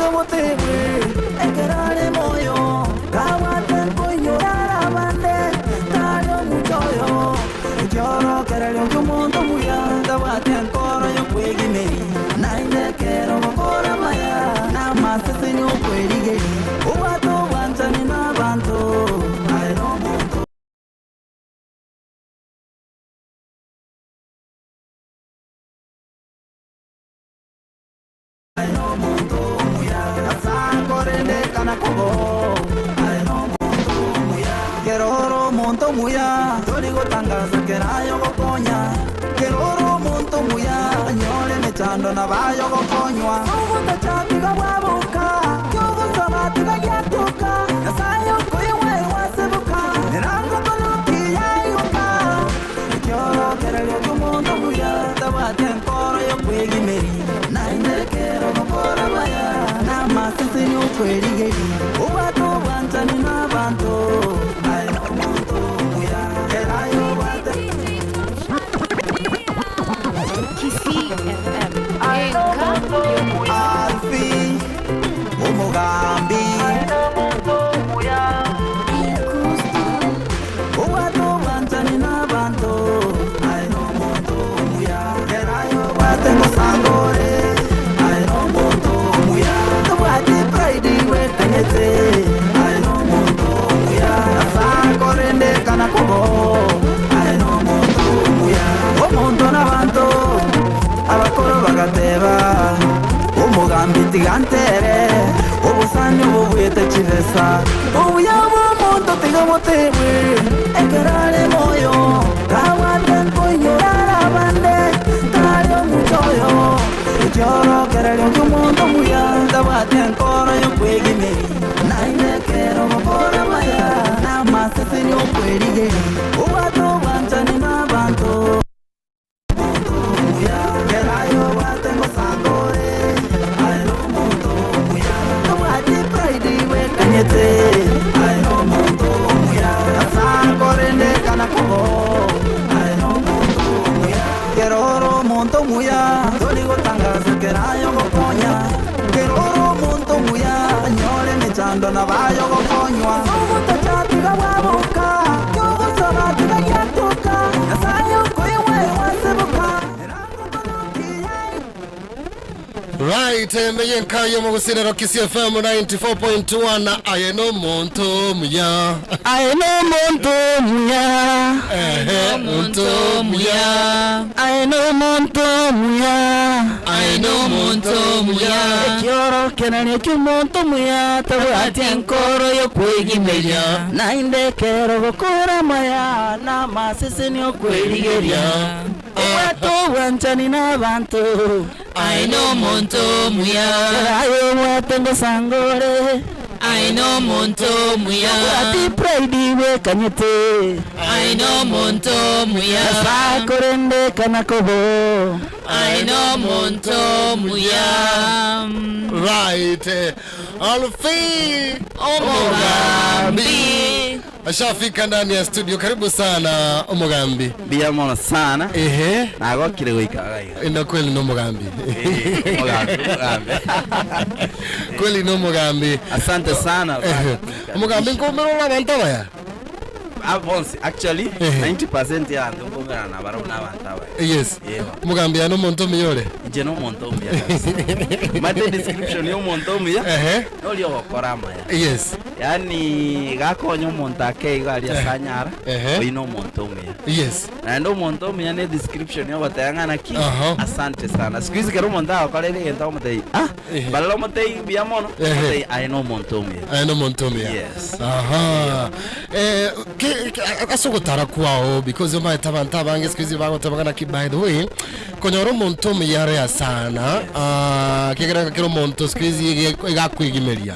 tiga motebwe ekero are moyo, kabwate nkoinyora arabande, tari omochie oyo. Ekiorokererio ki'omonto omuya, tabwati enkoro y'okwegimeria, naende ekero ogokora amaya, namaseseni okwerigeria. Obwate obwanchani nabanto, aye nomonto. Aye nomonto omuya, ase akorende kana kobo. Aye nomonto omuya, kero ore omonto omuya, tori gotangasa kera aye ogokonya. Kero ore omonto omuya, onyore emechando nabo aye ogokonywa. Ogotacha tiga bwaboka, ki'ogosaba tiga giatoka, Nyasae okoigwa igwa ase boka, erango konoki yaigoka. Ekiorokererio ki'omonto omuya tabwati enkoro y'okwegimeria, naende ekero gokora amaya namaseseni okwerigeria. Obwate obwanchani nabanto, aye nomonto omuya, kera aye obwate. Kisii FM, enka y'omoiseke. Alfie omogambi. Obwate obwanchani nabanto, aye nomonto omuya. Kera aye obwate ngosango ore, aye nomonto omuya. Tobwati pride bwekanyete, aye nomonto omuya. Ase akorende kana kobo, aye nomonto omuya. Omonto nabanto, abakoro bagateba, Omogambi tiga ntere, obosani obo bwete chibesa. Obuya bw'omonto tiga botebwe ekero are moyo, kabwate nkoinyora arabande, tari omochie oyo. Ekiorokererio ki'omonto omuya tabwati enkoro y'okwegimeria, naende ekero ogokora amaya namaseseni okwerigeria, obwate obwanchani nabanto. Omonto omuya, kera aye obwate ngosango ore, aye nomonto omuya, tobwati pride bwekanyete, aye nomonto omuya, ase akorende kana kobo, aye nomonto omuya, kero ore omonto omuya, tori gotangasa kera aye ogokonya, kero ore omonto omuya, onyore emechando nabo aye ogokonywa. Ogotacha tiga bwaboka, kiogosaba tiga giatoka. Right, meye nkayo mogosirero Kisii FM 94.1 aye nomonto omuya. Aye nomonto omuya. Ehe, Omonto omuya. Aye nomonto omuya. Aye nomonto omuya. Ekiorokererio ki'omonto omuya tabwati enkoro y'okwegimeria, naende ekero gokora amaya Namaseseni okwerigeria, obwate obwanchani nabanto. Aye nomonto omuya. Kera aye obwate ngosango ore. Aye nomonto omuya. Obwati pride bwekanyete. Aye nomonto omuya. Nyasae korende kana kobo. Aye nomonto omuya. Right. Alfie Omogambi. Ashafika ndani ya studio. Karibu sana Omogambi. Mbuya mono sana. Ehe. Nagokire goika iga iga. Ina kweli no Omogambi. Eh, Omogambi, Omogambi. Kweli no Omogambi. Asante sana. Ehe. Omogambi nkomerora abantu abaya. Ah, bonsi actually Ehe. 90% y'abanto nkomerana nabarabwo n'abanto abaya. Yes. Ewa. Omogambi ane omonto omuya ore. Inche nomonto omuya kabisa. Mate description y'omonto omuya Ehe. noria ogokora amaya. Yes. Yaani gakonya omonto ake igo aria ase anyara, Ehe. oyio nomonto omuya. Yes. Naende omonto omuya ne description yogoteba ng'a naki, Aha. asante sana. Siku hizi kera omonto agokorera egento agomotebia ah, Ehe. barora omotebie mbuya mono, Ehe. omotebie aye nomonto omuya. Aye nomonto omuya. Yes. Aha. Eh, ke- ke- ase ogotara kwao because omanyete abanto abange siku hizi bagoteba ng'a naki by the way konyora omonto omuya are sana ah, kegera kera omonto siku hizi ege- egakwegimeria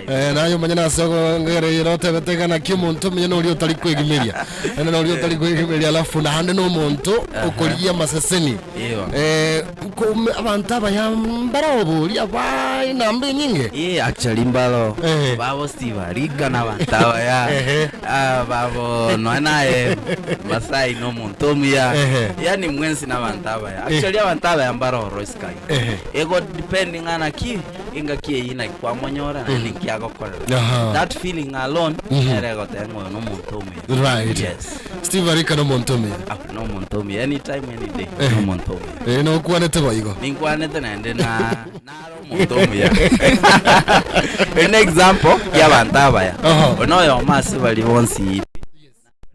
Eh, naye omanye nase ngere notebete ng'a naki omonto omuya noria otari kwegimeria naende noria otari kwegimeria alafu naende na omonto okorigia amaseseni Ewa. Eh, kome- abanto abaya mbaroboria ba enamba enyinge Eh, actually mbaro Ehe. babo sibarika na abanto abaya Ehe. Ah, babo noe naye Masai na omonto omuya Ehe. yani mwensi na abanto abaya actually abanto abaya mbaro oro isiko iga Ehe. ego depend ng'a naki. Engaki eyio naki kwamonyora naende ninki agokorera. Aha. That feeling alone nere egoteba ng'a oyo nomonto omuya. Right. Yes. Steve Arika nomonto omuya. Ah, nomonto omuya anytime any day Eh. nomonto omuya. Eh, nokwanete boigo. Ninkwanete naende na naro omonto omuya. Eri ne example y'abanto abaya. Aha. Oyo noyomo ase baria bonsi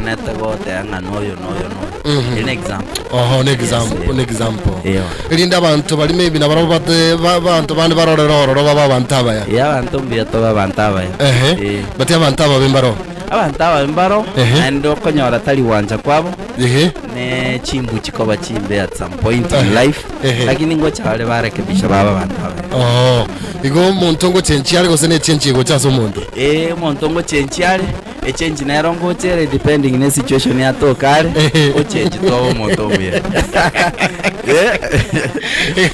Nete goteba ng'a noyo noyo noyo. Eri ne example. Oho, ne example, Yes, ne example. Ewa. Erinde abanto bari maybe nabarabwo bate ba- abanto bande barorere ororo babe abanto abaya. Ee, abanto mbuya tobe abanto abaya. Ehe. Eh. But abanto ababe mbaro. Abanto ababe mbaro, Ehe. naende okonyora tari gwancha kwabo, Ehe. ne chimbu chikoba chimbe at some point in Ehe. life, Ehe. lakini ngocha bare barekebisha babe abanto abaya. Oo. Igo omonto ngochenchia are gose ne echenchi egocha ase omonto? Ee, omonto ngochenchia are, Echange nero ngocha ere depending ne situation yatoka are, ochange tobe omonto omuya. Eh.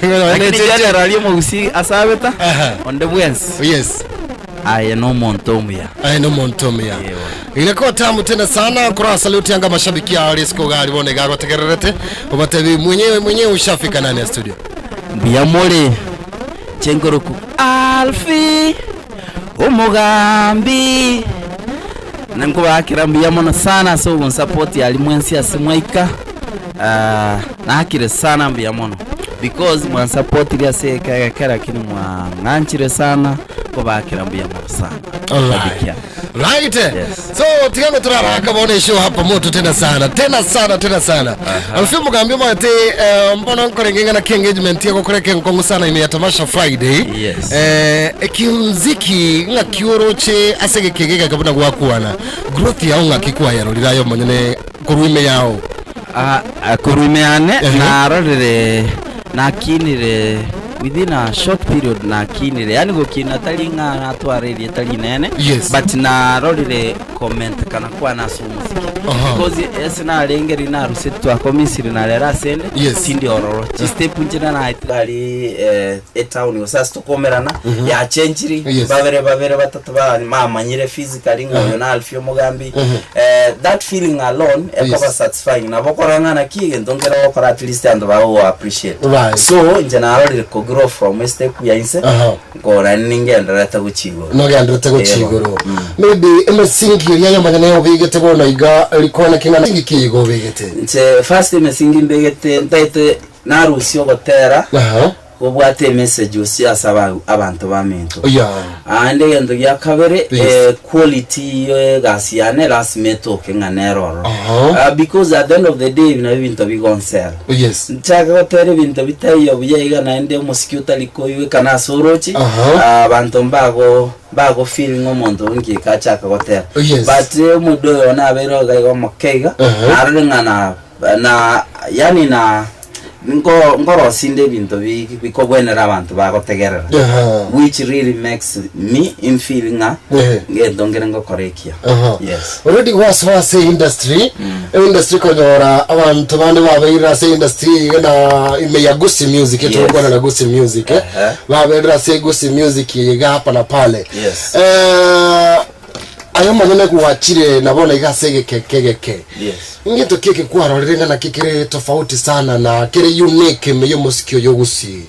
Lakini generally omogusii ase abeta, Aha. onde bwensi, Yes. aye nomonto omuya. Aye nomonto omuya. Ewa. Inakuwa tamu tena sana kura saluti anga mashabiki ya Risco gari bone gago tegererete obatebi mwenyewe mwenyewe ushafika ndani ya studio. Mbuya more chenkoroku Alfie Omogambi Ninkobakera mbuya mono sana ase ogonsupport aria mwensi ase mwaika ah, nakire sana mbuya mono because mwansupportire ase eke egeke lakini mwang'anchire sana nkobakera mbuya mono sana Alright. Shabiki ane. Right. Yes. So tigango turaraka bona show hapa moto tena sana tena sana tena sana. Alfio mugambi mwate eh, mbono nkorenge ngana ki engagement yako koreke nkongu sana ime ya Tamasha Friday. Yes. Eh, ekimziki ng'aki oroche ase egekege geke buna gwakwana. Growth yao ng'aki kwayarorire aye omonyene korwa ime yao. Ah, ah, korwa ime yane Ehe. narorire nakinire within a short period nakinire yani gokina tari ng'a natwara erieta rinene Yes. but narorire comment kana kwana ase omosiki Aha. because ase narenge ri naruseti twakomisire narera asende Yes. tindi ororo chistep nchire naetire ari eh, etown gose ase tokomerana yachenchiri Yes. babere babere batato ba mamanyire physically ng'a oyo na Alfie omogambi eh, that feeling alone ekoba Yes. satisfying nabo okora ng'a naki egento nkere ogokora at least anto bagogo appreciate Right. so inche narorire ko grow from estep ya inse Aha. nkora ningendererete gochia igoro Nogendererete gochia Ebo. igoro. Maybe emesingi eria yomonyene obegete bono iga rikwane ng'a nsingi ki iga obegete? Inche first emesingi mbegete ntaete narusia ogotera Aha. Gobwate emessage gose ase abanto baminto. Yeah. Aande egento gia kabere Yes. eh, quality y'egasi yane lasima etoke ng'a nere ororo. Aha. Ah, because at the end of the day ebi nabio ebinto bigonsera. Yes. Nchake gotera ebinto bitaiyo buya iga naende omosiki otari koigwekana ase oroche, Aha. ah, abanto mbago mbago feel ng'a omonto oyo nki eke achaka gotera. Yes. But eh, omodo oyo nabeire iga iga omoke iga, Aha. narore ng'a na Na yaani na nko nkorosinde ebinto bi bikogwenera abanto bagotegerera Aha. which really makes me infeel ng'a Ehe. ngento nkere ngokora ekiya Aha. yes Already gwasoa ase industry industry konyora abanto bande babeire ase industry iga na ime ya Gusii Music Yes. togokwana na Gusii Music eh. Aha. Babeire ase Gusii Music iga hapa na pale Yes. Eh, Aye omonyene gwachire na bono iga ase egekeke egeke. Yes. Ngento ki eke kwarorire ng'a naki kere tofauti sana na kere unique ime y'omosiki oyo ogusii?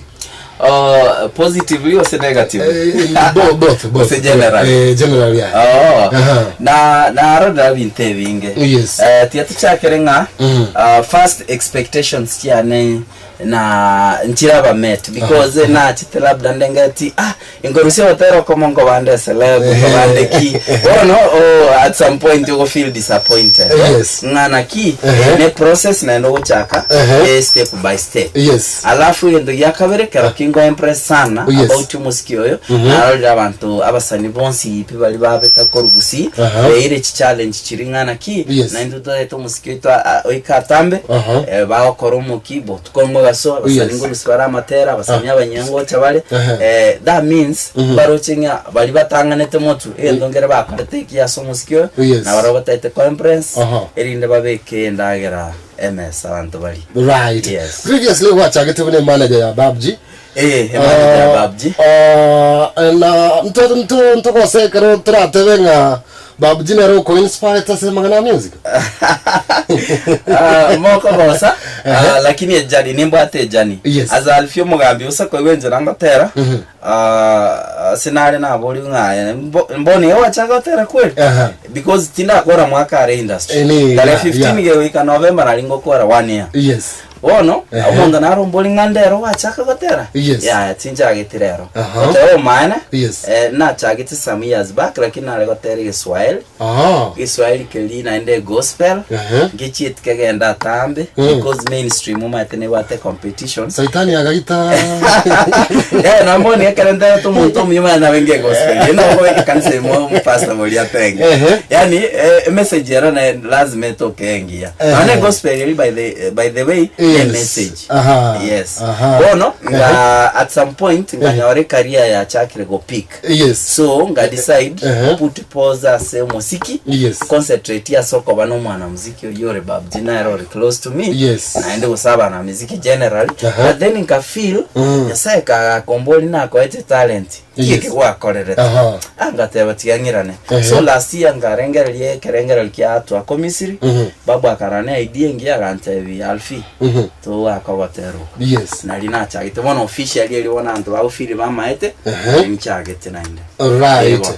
Uh, positively gose negatively? Eh, bo- both, both. Gose generally? Eh, generally, yeah. Oh. Aha. Na narorera ebinto ebinge. Yes. Eh, tiga tochakere ng'a Mm. uh, first expectations chiane na nchiraba met because nachete labda ndengeti ah inkorusia gotera okomo nkobande celeb nkobande ki bono oh, at some point you feel disappointed Yes. ng'a naki Ehe. ne process naende ogochaka Ehe. eh, step by step Yes. alafu egento gia kabere kero kingo impress sana Yes. about omosiki oyo narorire abanto abasani bonsi pi bari babeta korugusi Aha. beire chichallenge chiri ng'a naki Yes. naintwe twarete omosiki oito a- a- oika atambe Aha. eh, bagokora omoki botuko omogaso abasani Yes. ngorusi bare amatera abasani abanyia ngocha bare Aha. eh, that means baroche ng'a bari batang'anete motu egento nkere bakorete ekiya ase omosiki oyo Yes. na barabwo bataete koempress Aha. erinde babeke endagera emesa abanto baria Right. Yes. Previously gwachagete buna emanager ya Babji. Eh, emanager ya Babji. Ah, na nto nto ntogose ekero toratebe ng'a. Babu G nere okoinspirete ase amang'ana a music? Ah, mokogosa ah, lakini ejani nimbwate ejani Yes. as Alfie omogambi gose koigwa enchera ngotera ah, ase nare naboriwe ng'a aye mbo- mboni iga gwachaka gotera kweri Aha. because tindakora mwaka are industry Eh, ni- tarehe yeah, 15 yeah. gegoika November nari ngokora one year Yes. Bono, Ehe. omonto naro ombori ng'a ndero gwachaka gotera? Yes. Yaya, tinchageti rero. Aha. Gotera omaene, Yes. eh, nachagete some years back, lakini nare gotera egeswahili. Aha. Egeswahili keria naende egospel, Ehe. ngechieti kegenda atambe, Mm. because mainstream omanyete nebwate competition. Saitani agaita. Eh, na mboni ekero nterete omonto omuya omanyete nabe nge gospel. Eye nabo okobeka ekanisa ime omopastor oria atenge. Ehe. Yaani, eh, emessage ero ne lazima etoke engiya. Ehe. Nonye gospel eri by the by the way Yes. ne message. Aha. Yes. Aha. Bono nga at some point nganyora ecareer yachakire go peak. Yes. So nga decide Ehe. put pause ase omosiki. Yes. Concentrate ase okoba na omwana muziki oyio ore Babji nere ore close to me. Yes. Naende gose abana muziki generally. Aha. But then nka feel Mm. Nyasaye kagakombori nakoete talent. Yes. Ki gwakorerete. Aha. Ah, ngateba tiga ng'irane. Ehe. So last year nkarengereria ekerengereri kia twako Misiri, Mhm. babu akarana idea engiya agantebia Alfie, Mhm. togaka ogotera oko. Yes. Nari nachagete bono officially eri bono abanto bagofeel bamaete, Ehe. nari nchagete naende. Right. Ego.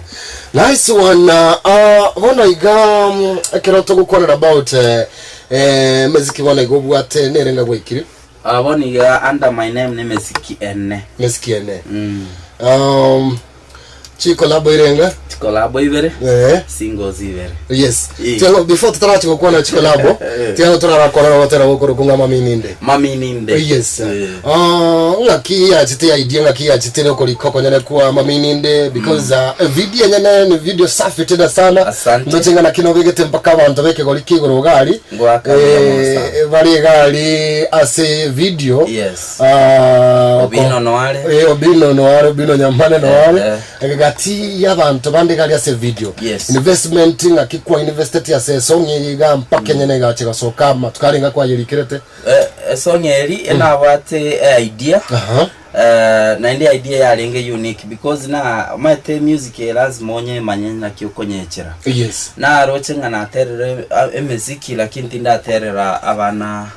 Nice one. Uh, uh, bono iga mm, ekero togokwanera about eh, eh, meziki bono iga obwate nere nga gwaikire Ah, bono iga under my name nemesiki ene. meziki ene. Mm. Um, Chikolabo irenga? Chikolabo ibere, Eh. singles ibere. Yes. Eh. Tiago before tutarachi gokwana chikolabo, tiago turarakora gotera gokoro kunga mami ninde. Mami ninde. Yes. Eh. Ah, ng'aki yachite idea ng'aki yachite okorika konyene kwa mami ninde because uh, video nyene ni video safi tena sana. Asante. Ndoche ng'a naki nobegete mpaka abanto bekegori kigoro gari. Ngoaka mbuya mono sana. Eh, bari gari ase video. Yes. Ah, Obino noare. Eh, Obino noare, Obino Nyamane noare. Eh, Egati y'abanto bande gari ase video. Yes. Investment ng'aki kwa investiti ase esong eye iga mpaka enyene egacha egasoka ama tukarenga kwayerikirete. Eh, esong eri enabwate idea. Aha. Eh, naende idea yarenge unique because na omanyete music eye lazima onyemanye naki okonyechera. Yes. Naroche ng'a naterire emeziki lakini tindaterera abana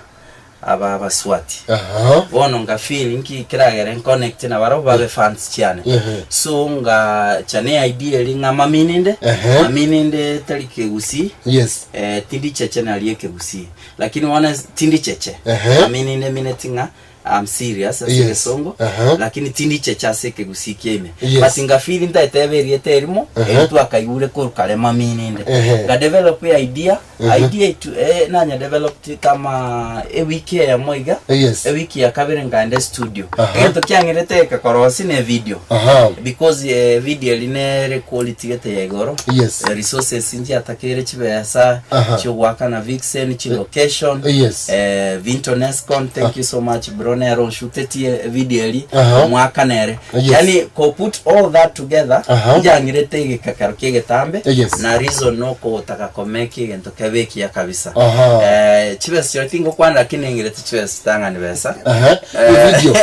aba abaswati. Aha. Bono nga feel nki keragere nconnect na barabwo babe fans chiane. Ehe. So nga chane idea eri ng'a mamininde, Ehe. mamininde tari kegusii. Yes. Eh, tindi cheche nari ekegusii. Lakini bono tindi cheche. Ehe. Mamininde mineti ng'a I'm serious ase Yes. egesongo Aha. lakini tindi cheche ase ekegusii kiaime. Yes. But ngafeel ntaetebe erieta erimo, Aha. eri twakaigure korwa kare mamininde. Ehe. Nga develop idea, idea itu eh, nanya developed kama ewiki eyemo iga, Yes. ewiki ya kabere nkaenda estudio. Aha. Egento kiang'erete ekakorosi ne video. Aha. Because eh, video eri nere quality gete ya igoro. Yes. Eh, resources nchiatakere chibesa Aha. chiogoakana vixen chilocation Yes. eh, Vinton Escon thank you so much bro nere oshutetie video eri Aha. omwaka nere Yes. yani ko put all that together Aha. njang'irete egekakero kia egetambe Yes. na reason nokotaka komeka egento kebe ekiya kabisa Aha. eh, chibesa chiria tingokwana lakini ng'irete chibesa chitang'ani besa Aha. Eh, Video.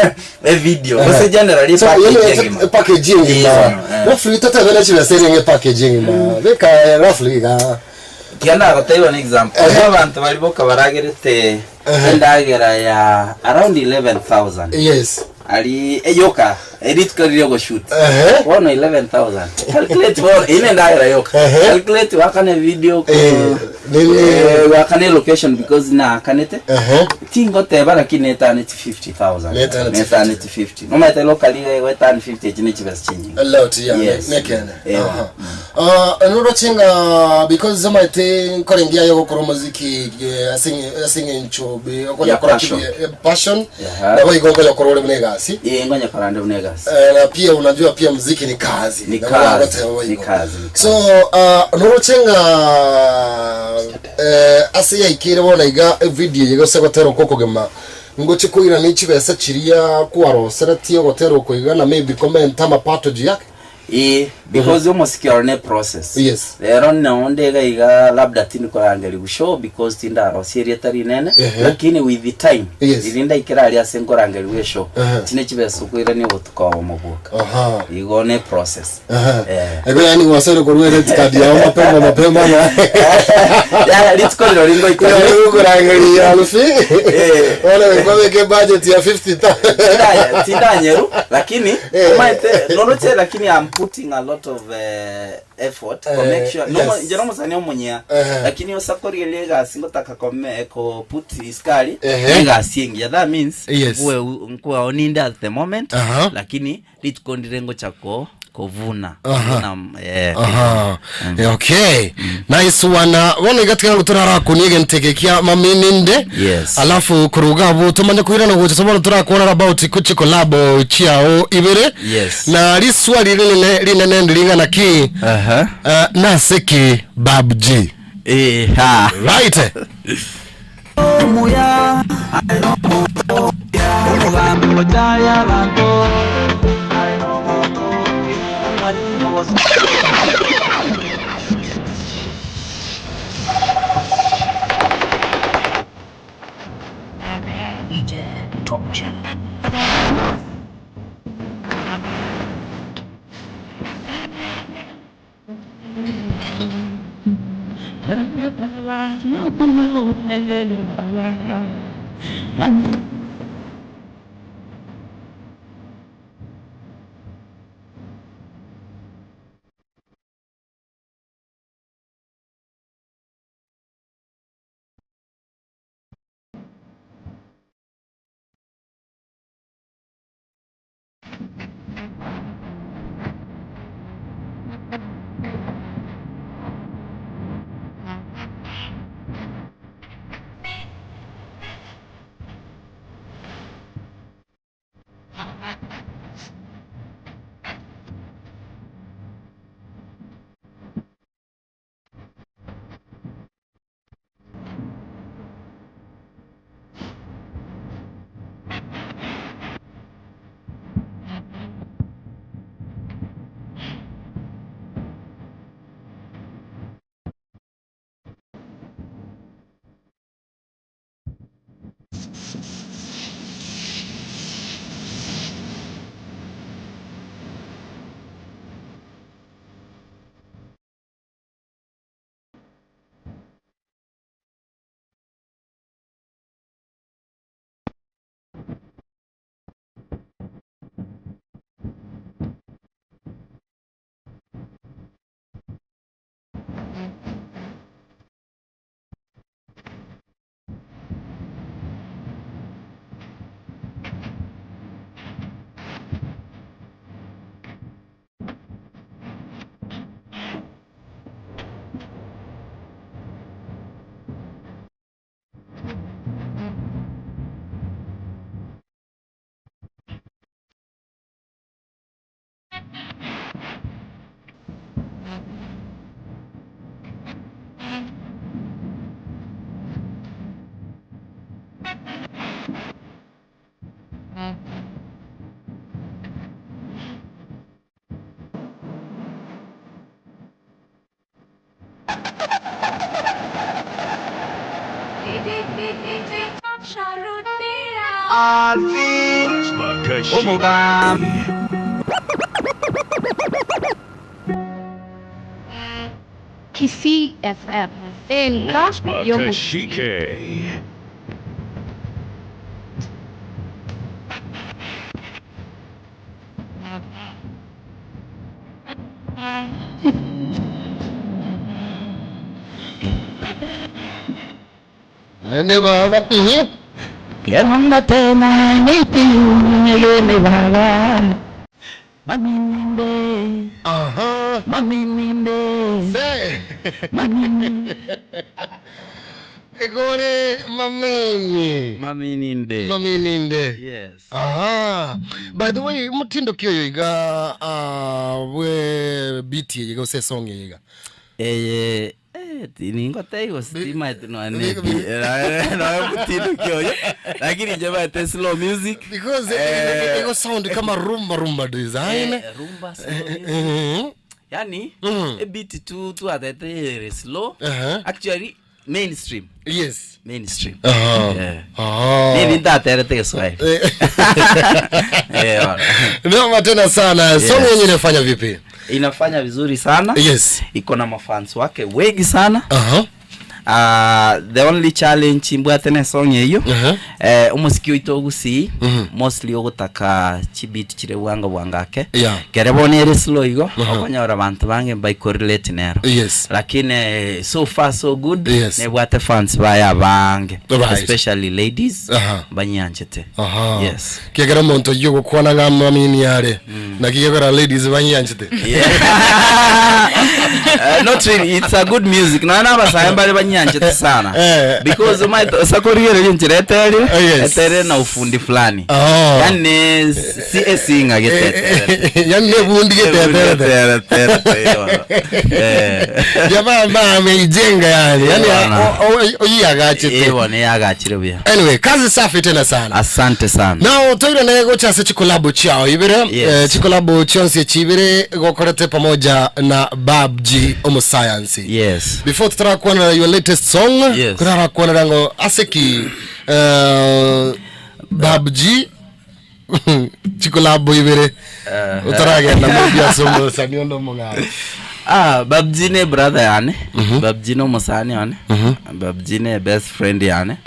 evideo gose generally So, package yene engima. package engima. Yes, eh. Roughly totebele chibesa erenge package engima. Beka eh, roughly iga. Tiga nagotebia an example. Ehe. Abanto baria boka baragerete Ehe. endagera ya around 11,000. Yes. Ari eyoka erituko riria ogoshoot. Ehe. Bono 11,000. Calculate bono ine endagera yoka. Ehe. Calculate wakane video ko Eh, nini- eh, wakane location because naakanete. Ehe. Tingoteba lakini netaneti 50,000. Netaneti Netaneti 50. Nomaete locally wetani 50 echi nechibesa chinyinge. A lot, yeah. Yes. Nekene. Ewa. Aha. Ah, noroche ng'a because omanyete nkore engiya ya ogokora omoziki eh, ase eng'e- ase eng'encho be- okonya Ya kora passion. kibi- eh, passion Aha. nabo igo okonya kora ore buna egasi Ee, ngonya kora nde buna egasi. Eh, na pia unajua pia muziki ni kazi Ni Nabo kazi, bagoteba bo ni igo. kazi, ni kazi. so ah, noroche ng'a eh, ase yaikeire bono iga evideo eye gose gotera okwo okogima ngoche koirana chibesa chiria kwaroseretie ogotera oko iga na maybe komenta amapato juu yake. Ee, because omosiki oro ne process. Yes. Rero nonde iga iga labda tindi korangerigwa show because tindarosia erieta rinene, Ehe. lakini with the time, Yes. riria ndaikera aria ase nkorangerigwa eshow, Ehe. chine chibesa okoirania obotuko obomo bwoka. Aha. Igo ne process. Aha. Eh. Ego yani gwasore korwa red card yao mapema mapema na Ya, rituko riro ringoika. kurangeria Alfi. Eh. Wala wekwabeke budget ya 50,000. Tindanyeru lakini Eh. omaete noroche lakini I'm putting a lot of effort to Eh, make sure yes. inche nomosani omunyia Eh. lakini osakorigereria egasi ngotaka kome ko put iskari Ehe. egasi engiya that means Yes. nkuwe oninde at the moment Aha. lakini rituko ndire ngocha ko kovuna Aha. Kuvuna, eh, Aha. Okay. Nice one. Bono iga tiga turarakunia egenteke kia mamininde. Yes. Alafu kuruga abu tumanye kuirana gocha so bono turakwana about kuchi collab chiao ibere. Yes. Na riswali rinene rinene ndiringana ki Aha. naseki Bab G. Eh, ha. Right. Omuya omugambi ochaya abanto Omugambi Kisii FM. Enka yomu. Nene baba. Aha. Se. Egore mamenyi. Mamininde. Mamininde. Yes. Aha. By the way, mutindo kiyo iga we beat iga ose song iga. Eye. Eh, ti- ningotebia gose Bi- timaeti nonya bi- bi- nepi nonya motinduki oyo lakini inche maete slow music Because Eh. ego sound kama rumba rumba design. Eh, rumba slow music. Mhm. Yani Mhm. ebiti tu twatete ere slow Aha. actually mainstream Yes. mainstream Aha. Yeah. Aha. Nini ntaterete Kiswahili Eh. Eh, bana. Noma tena sana. Song Yes. yenyewe inafanya vipi? Inafanya vizuri sana Yes. iko na mafans wake wengi sana Aha. Ah, the only challenge mbwate ne song eyo Aha. eh, omosiki oito ogusii Mhm. mostly ogotaka chibit chire bwango bwangake Yeah. kere bono ere slow igo Aha. okonyora banto bange mbaikorelate nero Yes. lakini eh, so far so good Yes. nebwate fans baye abange Right. especially ladies Aha. banyanchete Aha. Yes. Kiagera omonto oyio ogokwana ng'a amamini are. Naki gekogera ladies banyanchete. Yeah. Not really. It's a good music. Nonya na abasae mbare banyanchete sana. Eh. Because omaete osakorigereria enchera eterire, Eh, yes. eterire na ufundi fulani. Oh. Yani si esinga geteterete. Yani nebundi geteterete. Eh. Jamaa ambaye ameijenga yani. Yani Bwana. oyiagachete. Eh, bwana yagachire buya. Anyway, kazi safi tena sana. Asante sana. Now toirane gocha ase chikolabo chiao ibere Yes. eh, chikolabo chionsi echi ibere gokorete pamoja na Babji omosayansi Yes. before tutarakwanera your latest song Yes. kurarakwanera ngo aseki eh, Babji chikolabo ibere utaragenda maybe ase omosani onde omong'ao Ah, Babji ne brother yane. Babji no mosani one. Babji ne best friend yane.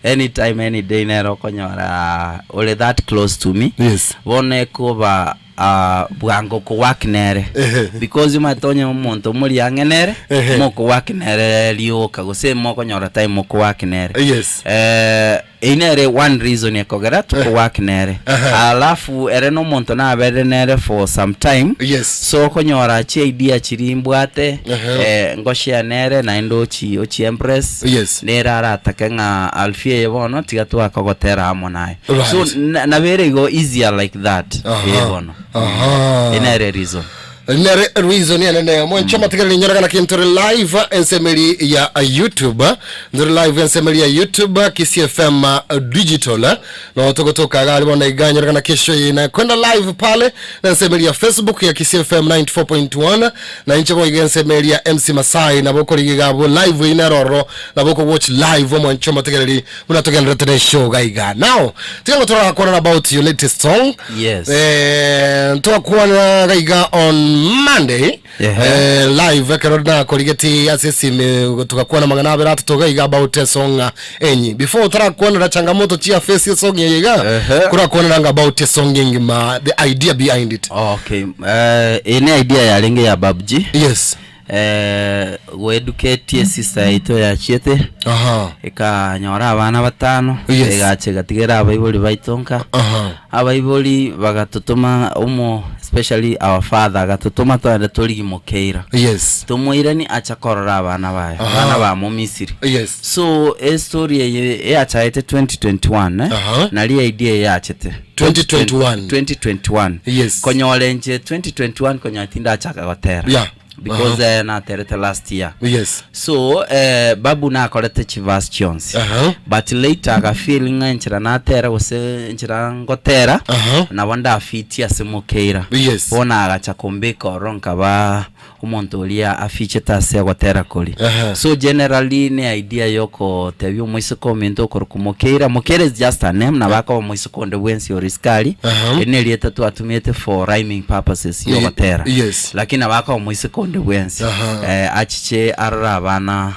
Anytime any day nero okonyora ore that close to me. Yes. Bono ekoba ah, bwango kowak nere. Ehe. Because omanyete onye omonto mori ang'e nere, Ehe. mokowak nere rioka gose mokonyora time mokowak nere. Yes. Eh, Eyio nere one reason ekogera tokowak nere. Aha. Alafu ere nomonto naberire nere for some time. Yes. So okonyora chi idea chiria mbwate Aha. eh, ngoshare nere naende ochi ochi empress Yes. nere aratake ng'a Alfie eye bono tiga twakogotera amo naye. Right. So na- nabere igo easier like that. Aha. Eh bono. Aha. Eyio nere reason. Nere reason enene mwenche matigereri nyorekana ki ntore live ensemeri ya youtube ntore live ensemeri ya youtube Kisii FM digital no togotoka iga bono iga nyorekana kesho eye na kwenda live pale na ensemeri ya facebook ya Kisii FM 94.1 na inche boiga ensemeri ya MC Masai nabo okorigia iga abwo live eye nero ororo nabo oko watch live omwanche omotegereri buna togenderete ne show iga iga now tiga ngotorakwanera about your latest song Yes. Eh, ntwakwana gaiga on Monday Ehe. eh, live ekero nakorigeti ase esime tugakwana mang'ana abere atato gaiga about esong enyi before otarakwanera changamoto chia face esong eye iga Ehe. korakwanera nga about esong engima the idea behind it Okay. Eh, eye ne idea yarenge ya Babji. yes Eh, goeducatie sister yaito yachiete aha ekanyora abana batano Yes. egacha egatigera abaibori baito nka aha abaibori bagatotoma omo especially our father agatotoma twende torigie mokeira yes tomoirani acha korora abana baye Aha. abana ba Misiri yes so estory eye eyachaete 2021 eh? Aha. nari idea eyachete 2021. 2021 Yes. konyora inche 2021 konyora tindachaka gotera Yeah. because eh, naterete last year yes so eh, babu nakorete chiverse chionsi Aha. but later agafeel ng'a enchera natera gose enchera ngotera Aha. nabo ndafitie ase mokeira Yes. bono agacha kombeka oro nkaba omonto oria afichete ase ogotera koria Aha. so generally ne idea yokotebia omoiseke ominto okorokwa mokeira mokeira is just a name nabo akoba omoiseke onde bwensi ore isikari Aha. eri nerieta twatumiete for rhyming purposes Ye- yogotera yes. lakini nabo akoba omoiseke onde bwensi Aha. eh, achiche arore abana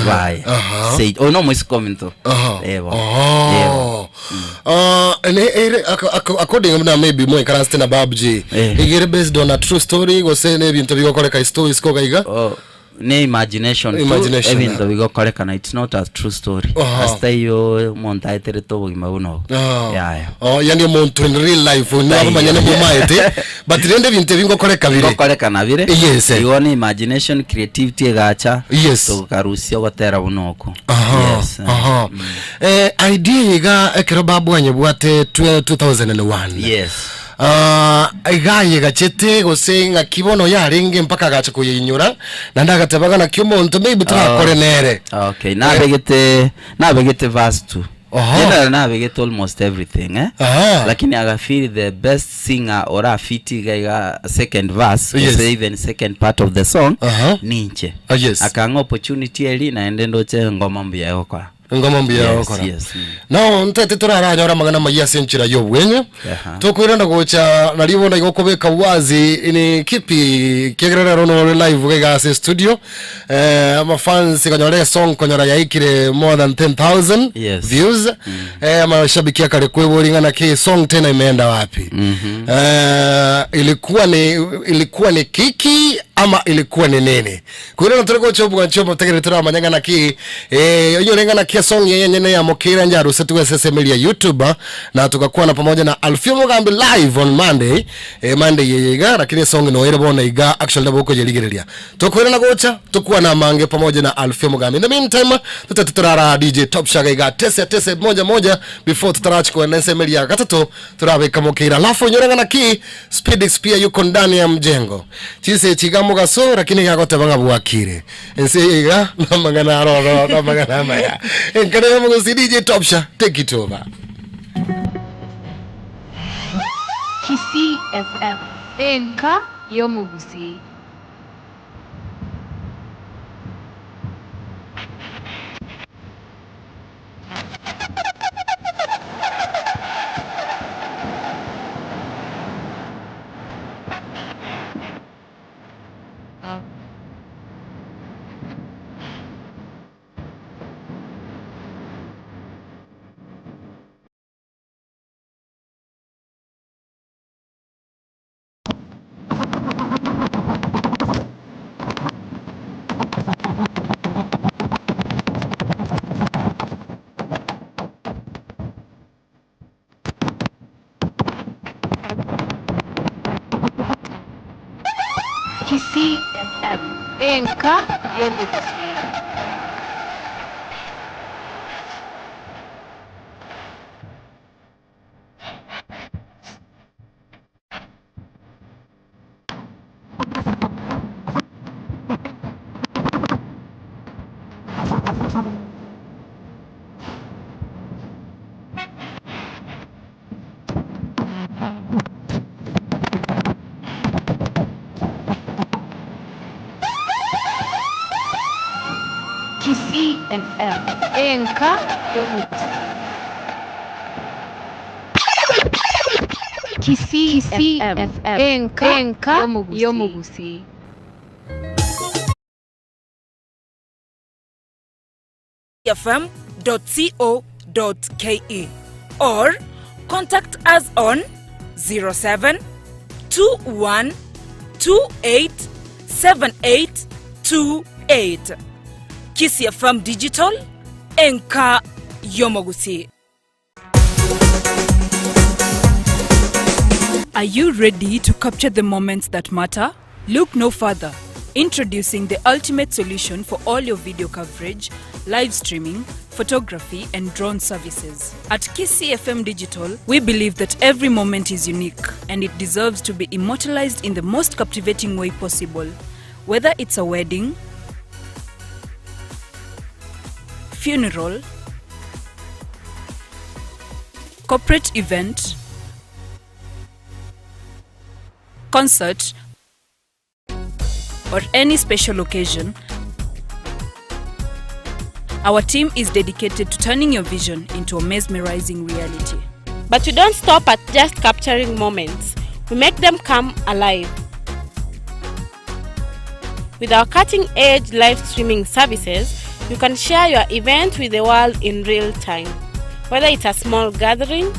baye Aha. Sei- oyo nomoiseke ominto Aha. Eh, bono. Aha. Eh, bono. Ah, ne ere according buna maybe moikaransete na Babji Eh. igere based on a true story gose ne ebinto bigokoreka isto isiko gaiga Oh, ne imagination tu Imagination, ebinto eh. bigokorekana it's not a true story Aha. ase taiyo omonto aeterete obogima buna obo Ah. yaya Oh, yani omonto in real life nabamanya momaete but rende ebinto ebi ngokoreka bire ngokorekana bire Yes, eh. igo ne imagination creativity egacha Yes. tokarusia ogotera buna oko Aha, yes eh. aha. Eh, idea iga ekero babwanyebwate 2001 yes. Ah, iga ayegachete gose ng'aki bono yarenge mpaka agacha koyeinyora naende agateba ng'a naki omonto maybe torakore nere. Okay, nabegete nabegete verse tu. Oho. Generally nabegete almost everything eh. Aha. Lakini aga feel the best singer ora fit iga iga second verse Yes. gose even second part of the song Aha. ninche. Ah, yes. Akang'a opportunity eri naende ndoche ngoma mbuya egokora. Engoma mbuya Yes, ogokora. yes, mm. No ntete toraranyore amang'ana amayia ase enchera y'obwenye. Aha. Tokoirana gocha nario bono igo okobeka wazi ni kipi kiagera rero nore live iga iga ase studio eh, amafans konyora esong konyora yaikire more than 10000 Yes. views eh, amashabiki akare kwebori ng'a naki song tena imeenda wapi eh, ilikuwa ni ilikuwa ni kiki ama ilikuwa ni nini Kwirana tore gocha obwanchi obotegereri toramanye ng'a naki eh, onyore ng'a naki esong eye enyene ya Mokeira njarusetigwe ase esemeri ya YouTube na togakwana pamoja na Alfio Mogambi live on Monday eh, Monday eye iga lakini esong noere bono iga actually nabo okoyerigereria tokoirana gocha tokwane amange pamoja na Alfio Mogambi in the meantime totete torara DJ Top Shaga iga tese tese moja moja before totarachi koenda ensemeri ya gatato Torabeka mokeira alafu onyore ng'a naki Speedix pia yuko ndani ya mjengo. Chinsa echi iga mogaso lakini iga agoteba ng'a bwakire. Ense eye iga namang'ana aroro namang'ana amaya. Enkana ya mogosi DJ Topsha take it over. Kisii FM, enka y'omogusii. Kisii FM, enka y'omogusii. Kisii FM, enka y'omogusii. Kisii FM, enka y'omogusii. fm.co.ke or contact us on 07 21 28 78 28. Kisii FM Digital, enka y'omogusii. Are you ready to capture the moments that matter? Look no further. Introducing the ultimate solution for all your video coverage, live streaming, photography, and drone services. At KCFM Digital, we believe that every moment is unique and it deserves to be immortalized in the most captivating way possible. Whether it's a wedding, funeral, corporate event, concert, or any special occasion, our team is dedicated to turning your vision into a mesmerizing reality. But we don't stop at just capturing moments. We make them come alive. With our cutting-edge live streaming services, you can share your event with the world in real time. Whether it's a small gathering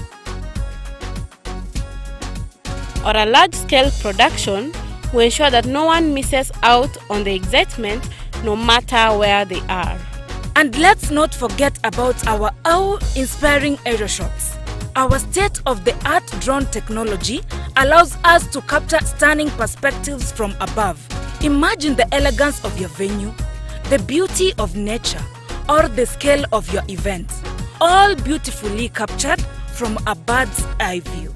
or a large-scale production, we ensure that no one misses out on the excitement no matter where they are. And let's not forget about our awe-inspiring aerial shots. Our state-of-the-art drone technology allows us to capture stunning perspectives from above. Imagine the elegance of your venue, the beauty of nature, or the scale of your event, all beautifully captured from a bird's eye view.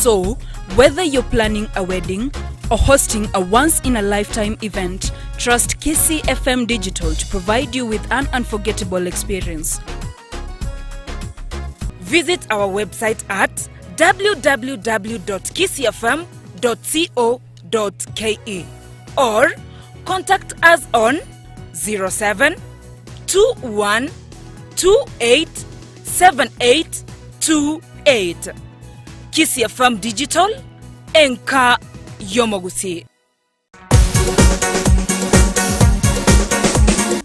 So, whether you're planning a wedding or hosting a once in a lifetime event, trust Kisii FM Digital to provide you with an unforgettable experience. Visit our website at www.kisiifm.co.ke or contact us on 07 21 28 78 28. Kisii FM Digital, enka y'omogusii.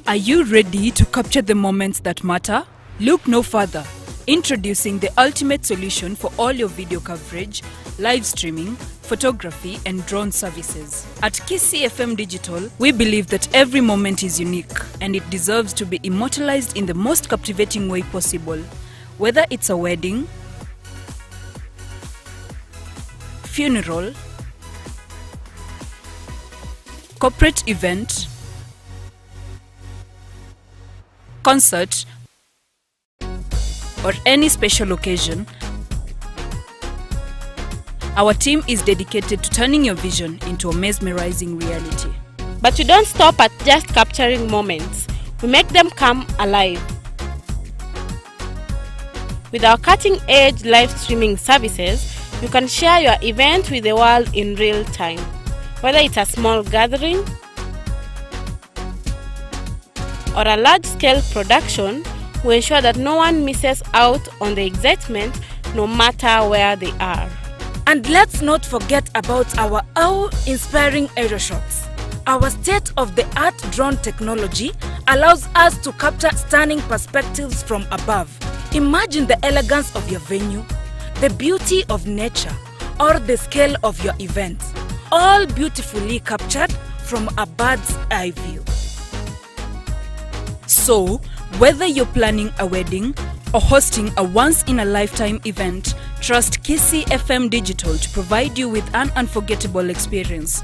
Are you ready to capture the moments that matter? Look no further. Introducing the ultimate solution for all your video coverage, live streaming, photography, and drone services. At Kisii FM Digital, we believe that every moment is unique and it deserves to be immortalized in the most captivating way possible. Whether it's a wedding, funeral, corporate event, concert, or any special occasion, our team is dedicated to turning your vision into a mesmerizing reality. But we don't stop at just capturing moments, we make them come alive. With our cutting edge live streaming services, you can share your event with the world in real time. Whether it's a small gathering or a large scale production, we ensure that no one misses out on the excitement no matter where they are. And let's not forget about our awe-inspiring aerial shots. Our state-of-the-art drone technology allows us to capture stunning perspectives from above. Imagine the elegance of your venue, the beauty of nature, or the scale of your event, all beautifully captured from a bird's eye view. So, whether you're planning a wedding or hosting a once in a lifetime event, trust Kisii FM Digital to provide you with an unforgettable experience.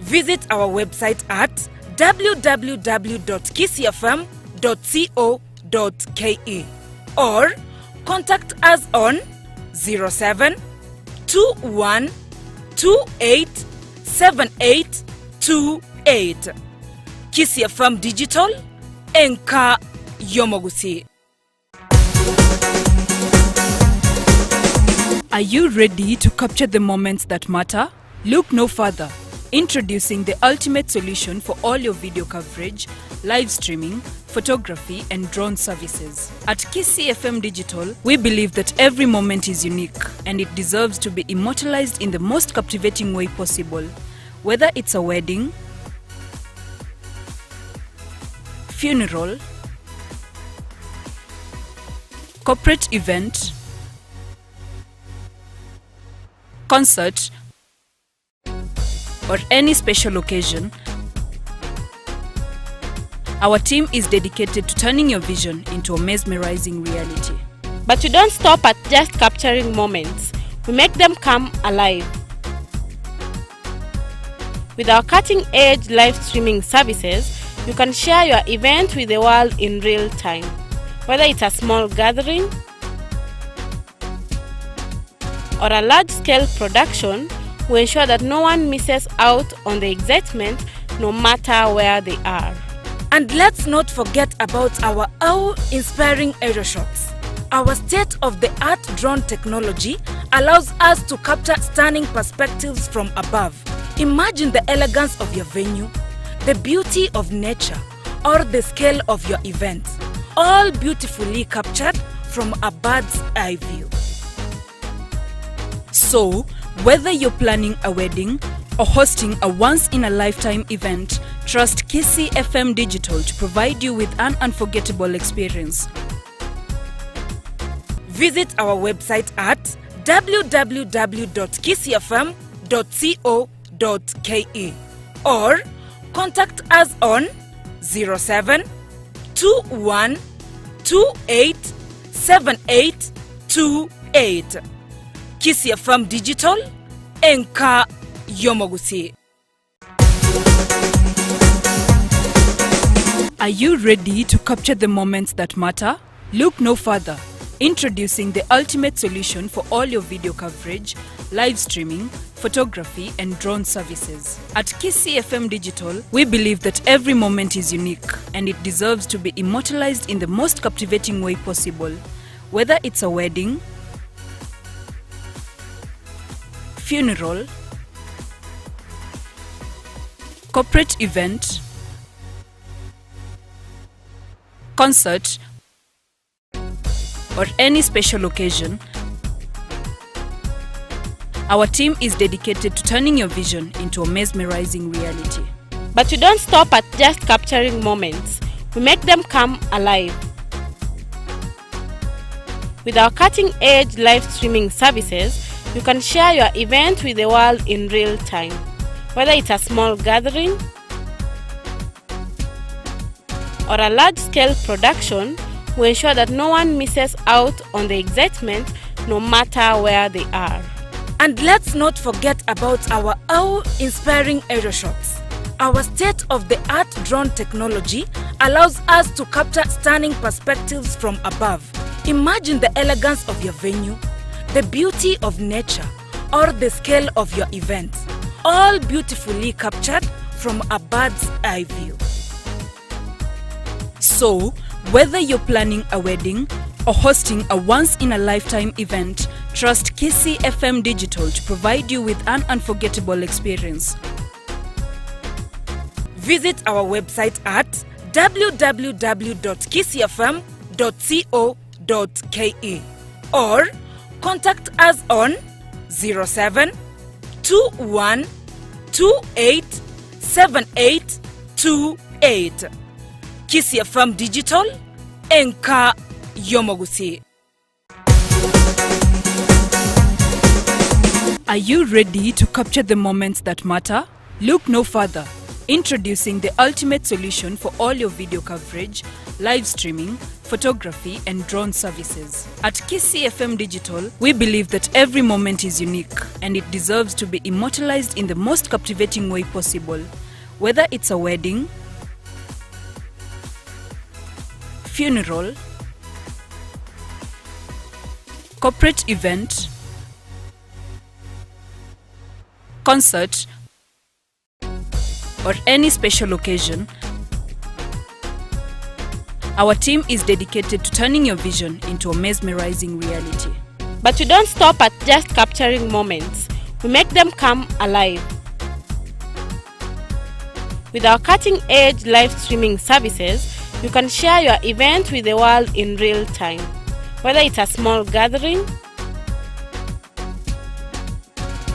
Visit our website at www.kisiifm.co.ke or contact us on 07 21 28 78 28. Kisii FM Digital, enka y'omogusii. Are you ready to capture the moments that matter? Look no further. Introducing the ultimate solution for all your video coverage, live streaming, photography, and drone services. At Kisii FM Digital, we believe that every moment is unique and it deserves to be immortalized in the most captivating way possible. Whether it's a wedding, funeral, corporate event, concert, or any special occasion, our team is dedicated to turning your vision into a mesmerizing reality. But we don't stop at just capturing moments, we make them come alive. With our cutting edge live streaming services, you can share your event with the world in real time. Whether it's a small gathering or a large scale production, we ensure that no one misses out on the excitement no matter where they are. And let's not forget about our awe-inspiring aerial shots. Our state-of-the-art drone technology allows us to capture stunning perspectives from above. Imagine the elegance of your venue, the beauty of nature, or the scale of your event, all beautifully captured from a bird's eye view. So, whether you're planning a wedding or hosting a once in a lifetime event, trust Kisii FM Digital to provide you with an unforgettable experience. Visit our website at www.kisiifm.co.ke or contact us on 07 21 28 78 28. Kisii FM Digital, enka y'omogusii. Are you ready to capture the moments that matter? Look no further. Introducing the ultimate solution for all your video coverage, live streaming, photography, and drone services. At Kisii FM Digital, we believe that every moment is unique and it deserves to be immortalized in the most captivating way possible. Whether it's a wedding, funeral, corporate event, concert, or any special occasion, our team is dedicated to turning your vision into a mesmerizing reality. But we don't stop at just capturing moments, we make them come alive. With our cutting edge live streaming services, you can share your event with the world in real time. Whether it's a small gathering or a large scale production, we ensure that no one misses out on the excitement no matter where they are. And let's not forget about our awe-inspiring aerial shots. Our state-of-the-art drone technology allows us to capture stunning perspectives from above. Imagine the elegance of your venue, the beauty of nature, or the scale of your event, all beautifully captured from a bird's eye view. So, whether you're planning a wedding or hosting a once in a lifetime event, trust Kisii FM Digital to provide you with an unforgettable experience. Visit our website at www.kisiifm.co.ke or contact us on 07 21 28 78 28. Kisii FM Digital, Enka Yomogusi. Are you ready to capture the moments that matter? Look no further. Introducing the ultimate solution for all your video coverage, live streaming, photography, and drone services. At Kisii FM Digital, we believe that every moment is unique and it deserves to be immortalized in the most captivating way possible. Whether it's a wedding, funeral, corporate event, concert, or any special occasion, our team is dedicated to turning your vision into a mesmerizing reality. But we don't stop at just capturing moments, we make them come alive. With our cutting edge live streaming services, you can share your event with the world in real time. Whether it's a small gathering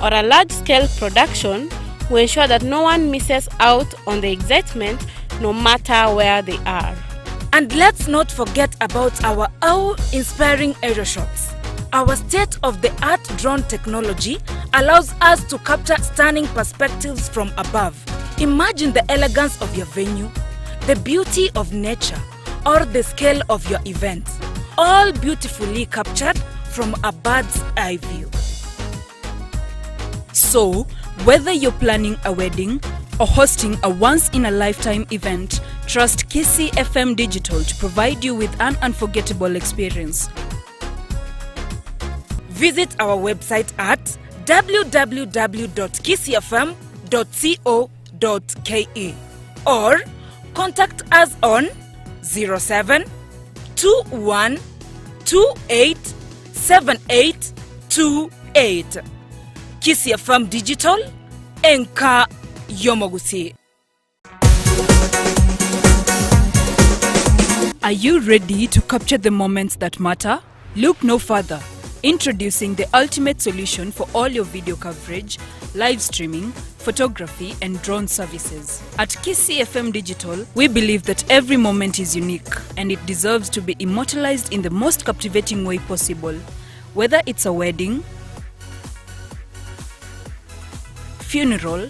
or a large scale production, we ensure that no one misses out on the excitement no matter where they are. And let's not forget about our awe-inspiring aerial shots. Our state-of-the-art drone technology allows us to capture stunning perspectives from above. Imagine the elegance of your venue, the beauty of nature, or the scale of your event, all beautifully captured from a bird's eye view. So, whether you're planning a wedding or hosting a once in a lifetime event, trust Kisii FM Digital to provide you with an unforgettable experience. Visit our website at www.kisiifm.co.ke or contact us on 07 21 28 78 28. Kisii FM Digital, Enka Yomogusi. Are you ready to capture the moments that matter? Look no further. Introducing the ultimate solution for all your video coverage, live streaming, photography, and drone services. At Kisii FM Digital, we believe that every moment is unique and it deserves to be immortalized in the most captivating way possible. Whether it's a wedding, funeral,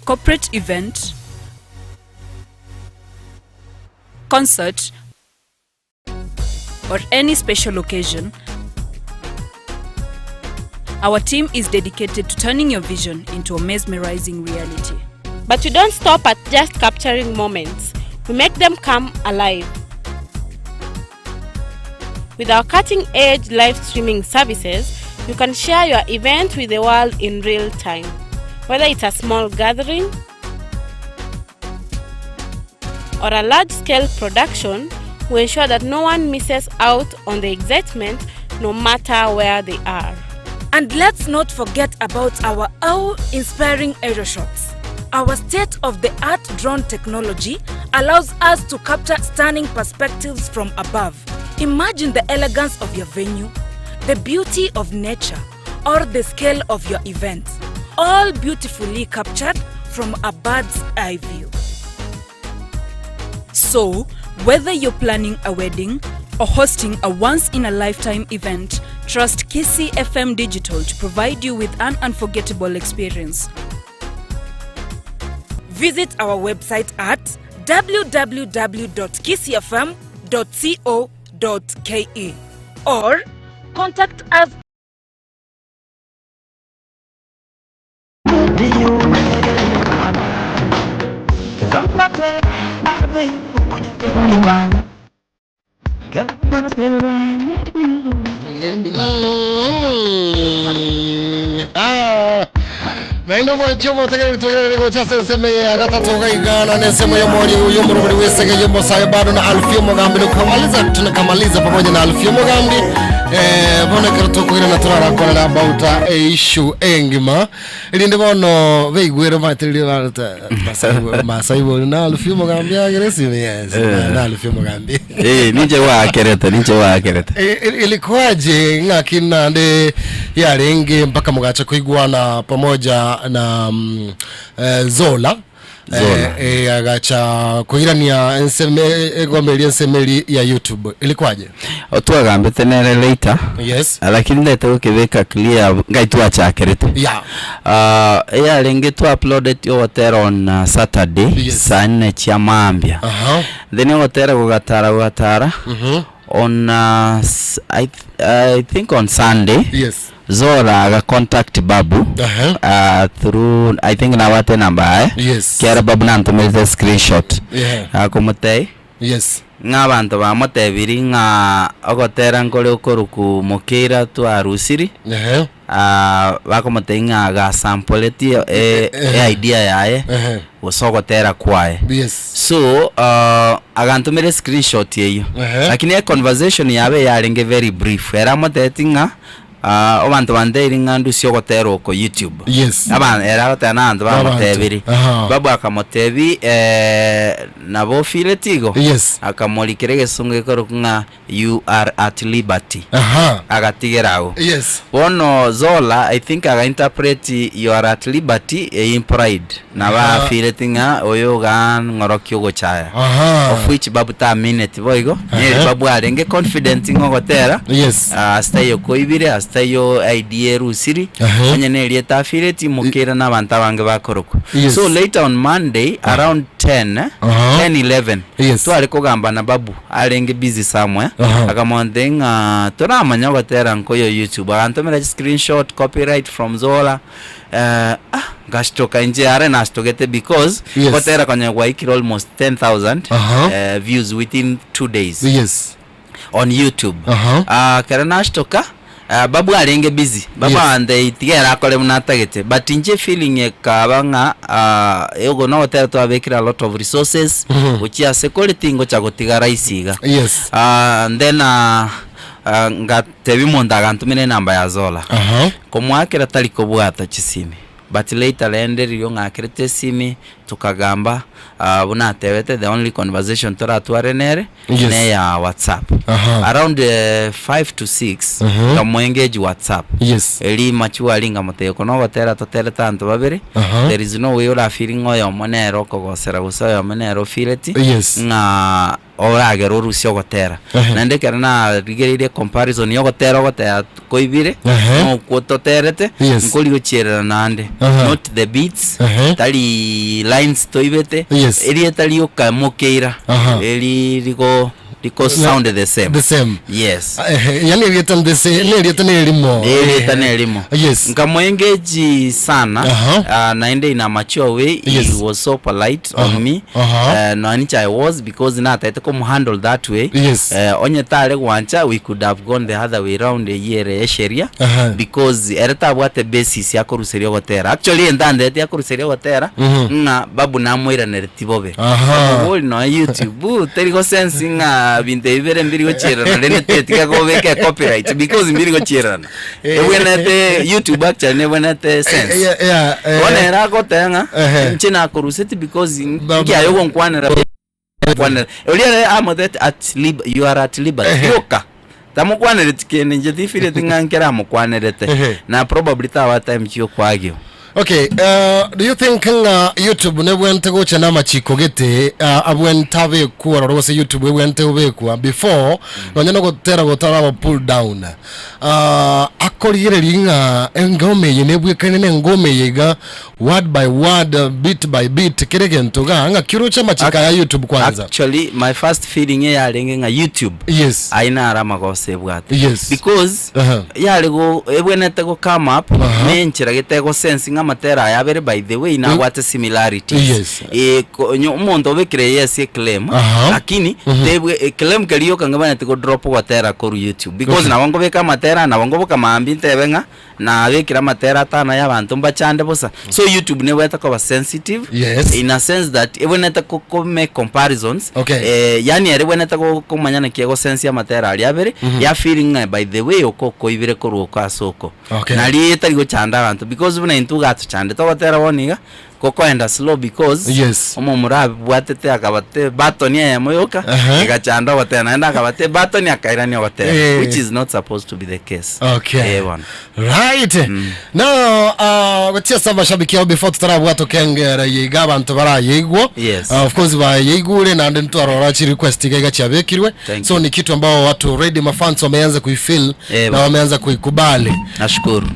corporate event, concert, or any special occasion, our team is dedicated to turning your vision into a mesmerizing reality. But we don't stop at just capturing moments, we make them come alive. With our cutting edge live streaming services, you can share your event with the world in real time. Whether it's a small gathering or a large scale production, we ensure that no one misses out on the excitement no matter where they are. And let's not forget about our awe-inspiring aerial shots. Our state-of-the-art drone technology allows us to capture stunning perspectives from above. Imagine the elegance of your venue, the beauty of nature, or the scale of your event, all beautifully captured from a bird's eye view. So, whether you're planning a wedding or hosting a once in a lifetime event, trust Kisii FM Digital to provide you with an unforgettable experience. Visit our website at www.kisiifm.co.ke or contact us Ah, naende omwanchi omotegereri togerere gocha ase ensemo eye ya gatato iga iga na nensemo y'omori y'omorobori w'esege y'omosae bado na Alfio Mogambi nukamaliza tunakamaliza pamoja na Alfio Mogambi eh, bono ekero tokoirana torarakwanera about uh, issue engima Erinde bono beigwere baterire bareta Masai bori na Alfio Mogambi agere esime yes Eh. na Alfio Mogambi Eh, ninche gwakerete ninche gwakerete Eh, eh, ilikuwaje ng'aki nande yarenge mpaka mugacha kuiguana pamoja na mm, eh, Zola Zola. Eh, eh, agacha kuirania enseme egomberia ensemeri ya YouTube ilikuwaje Twagambete nere later yes lakini ndete gokebeka clear ngai twachakerete yeah uh, yarenge twa uploaded ogotera on uh, Saturday Yes. saa nne chia mambia aha then ogotera gogatara gogatara mhm on uh, s- I, th I think on Sunday yes Zora aga contact Babu aha uh, through I think nabate namba yaye yes kiara Babu nantomerete screenshot yeah akomotei yes Ng'a abanto bamotebirie ng'a ogotera nkore okoruku mokeira twarusiri, Ehe. ah, bakomotebia ng'a agasampoletie e- Ehe. e idea yaye Ehe. gose ogotera kwaye. Yes. So ah, agantomera escreenshot eyio Ehe. lakini econversation yabo eyarenge very brief ere amotebetie ng'a ah, abanto bantebirie ng'a ndusie ogotera oko youtube. Yes. Aba ere agoteba na abanto Abanto. bamotebirie. Aha. Babu akamotebia eh, nabo ofireti igo? Yes. Akamorikera egesungu gekorokwa ng'a you are at liberty. Aha. Agatigera agwo. Yes. Bono Zola I think aga interpret you are at liberty eyio implied nabo Aha. afireti ng'a oyo igaa ng'orokia ogochaya. Aha. Of which Babu taamineti boigo, neri Aha. Babu arenge confident ng'a ogotera Yes. Ah, ase taiyo koibire, ase taiyo idea erusiri, Ehe. onye ne erieta afireti, mokeira na abanto abange bakorokwa. Yes. So later on Monday around 10, eh, Aha. 10 11, Yes. tware kogamba na Babu arenge busy somewhere, Aha. akamontebia ng'a toramanya ogotera nkoyo YouTube, agantomera screenshot, copyright from Zola, eh, ah, ngashtoka inche are nashtogete because Yes. gotera konya gwaikire almost 10,000 Aha. eh, views within 2 days Yes. on youtube Aha. Ah, kero nashtoka ah, babu arenge busy babu Yes. ande tiga ere akore buna atagete but inche feeling ekaba ng'a ah, ogo nogotera twabekire a lot of resources Mhm. gochia ase kore tingocha gotiga rahisi iga Yes. Ah, and then ah, ah, ngatebia omonto agantomera enamba ya Zola Aha. komoakera tari kobwata chisimi but later rende riria ong'akerete esimi Tokagamba ah, buna atebete the only conversation toratware nere Yes. neya whatsapp Aha. around 5 to 6 Mhm. nkamoengage whatsapp Yes. eri machuari nkamotebia oko nogotera toterete abanto babere Aha. there is no way orafeel ng'a oyomo nere okogosera gose oyomo nere ofireti Yes. ng'a Oragere orusie ogotera. Ehe. Naende ekero narigereirie comparison ya ogotera ogotera koibire, Ehe. na okwo toterete, Yes. nkori gochierera naende. Aha. Not the beats, Ehe. tari lines toibete, Yes. erieta rioka mokeira, Aha. eri rigo. Riko sound the same. The same. Yes. Ehe, yani erieta ndese nerieta nerimo. Erieta nerimo. Yes. Nkamoengage sana Aha. naende in a mature way Yes. he was so polite Aha. on me Aha. noanicha I was because natete komuhandle that way Yes. onye tare gwancha we could have gone the other way round eywo ere esheria Aha. because ere tabwate basis yakoruseria ogotera actually entandete akoruseria ogotera Mhm. ng'a babu namoiranereti bobe Aha. Omobori nonya YouTube teri gosense ng'a binto ebi bire mbiri gochiererana rende tetiga kobeka ecopyright because mbiri gochiererana Eh. ebwenerete YouTube actually nebwenerete sense Yeah, yeah, eh. bono ere agoteba ng'a Ehe. inche nakoruseti because Babu. nkiaye ogonkwanera kwanera oria ere amotebete at lib you are at liberty Ehe. yoka tamokwanereti kende inche tifireti ng'a nkere amokwanerete Ehe. na probably tawa time chiokwagio Okay, do you think ng'a YouTube nebwente gocha na amachiko gete abwente abekwa ororo gose YouTube ebwente obekwa before nonya nogotera gotaraba pull down akorigereria ng'a engoma eye nebwekaine na engoma eye iga word by word bit by bit kere egento iga ng'aki oroche amachiko aya YouTube kwanza Actually my first feeling eyarenge ng'a YouTube Yes. ayio naro amagoso ebwate Yes. because Aha. yare go ebwenerete go come up Aha. ne enchera gete egosense ng'a amatera aya abere by the way nabwate similarities Yes. Eh, ko- onye omonto obekire yes eclaim Aha. lakini tebwe eclaim keria yoka ngebwenerete go drop gotera korwa YouTube because Okay. nabo nkobeka amatera nabo nkoboka mambia ntebe ng'a Nabekire amatera atano y'abanto mbachande bosa. So YouTube nebwenerete koba sensitive Yes. in a sense that ebwenerete ko ko make comparisons Okay. eh, yani ere ebwenerete go komanya naki egosensia amatera aria abere ya feeling ng'a by the way oko okoibire korwa oko ase oko. Okay. Nari etari gochanda abanto because buna intwe iga tochandete ogotera bono iga gokoenda slow because Yes. omomura abwatete akabate button eyemo yoka Aha. egachanda ogotera naende akabate button akairania ogotera Eh. which is not supposed to be the case. Okay. Eh, bono. Right. Now, gochia ase amashabiki ao before totarabwata okengera eye iga abanto barayeigwa. Yes. Of course bayeigure naende ntwarora chi request iga iga chiabekirwe. Thank So you. ni kitu ambao watu already mafans wameanza kuifeel Eh, na bo. wameanza kuikubali. Nashukuru.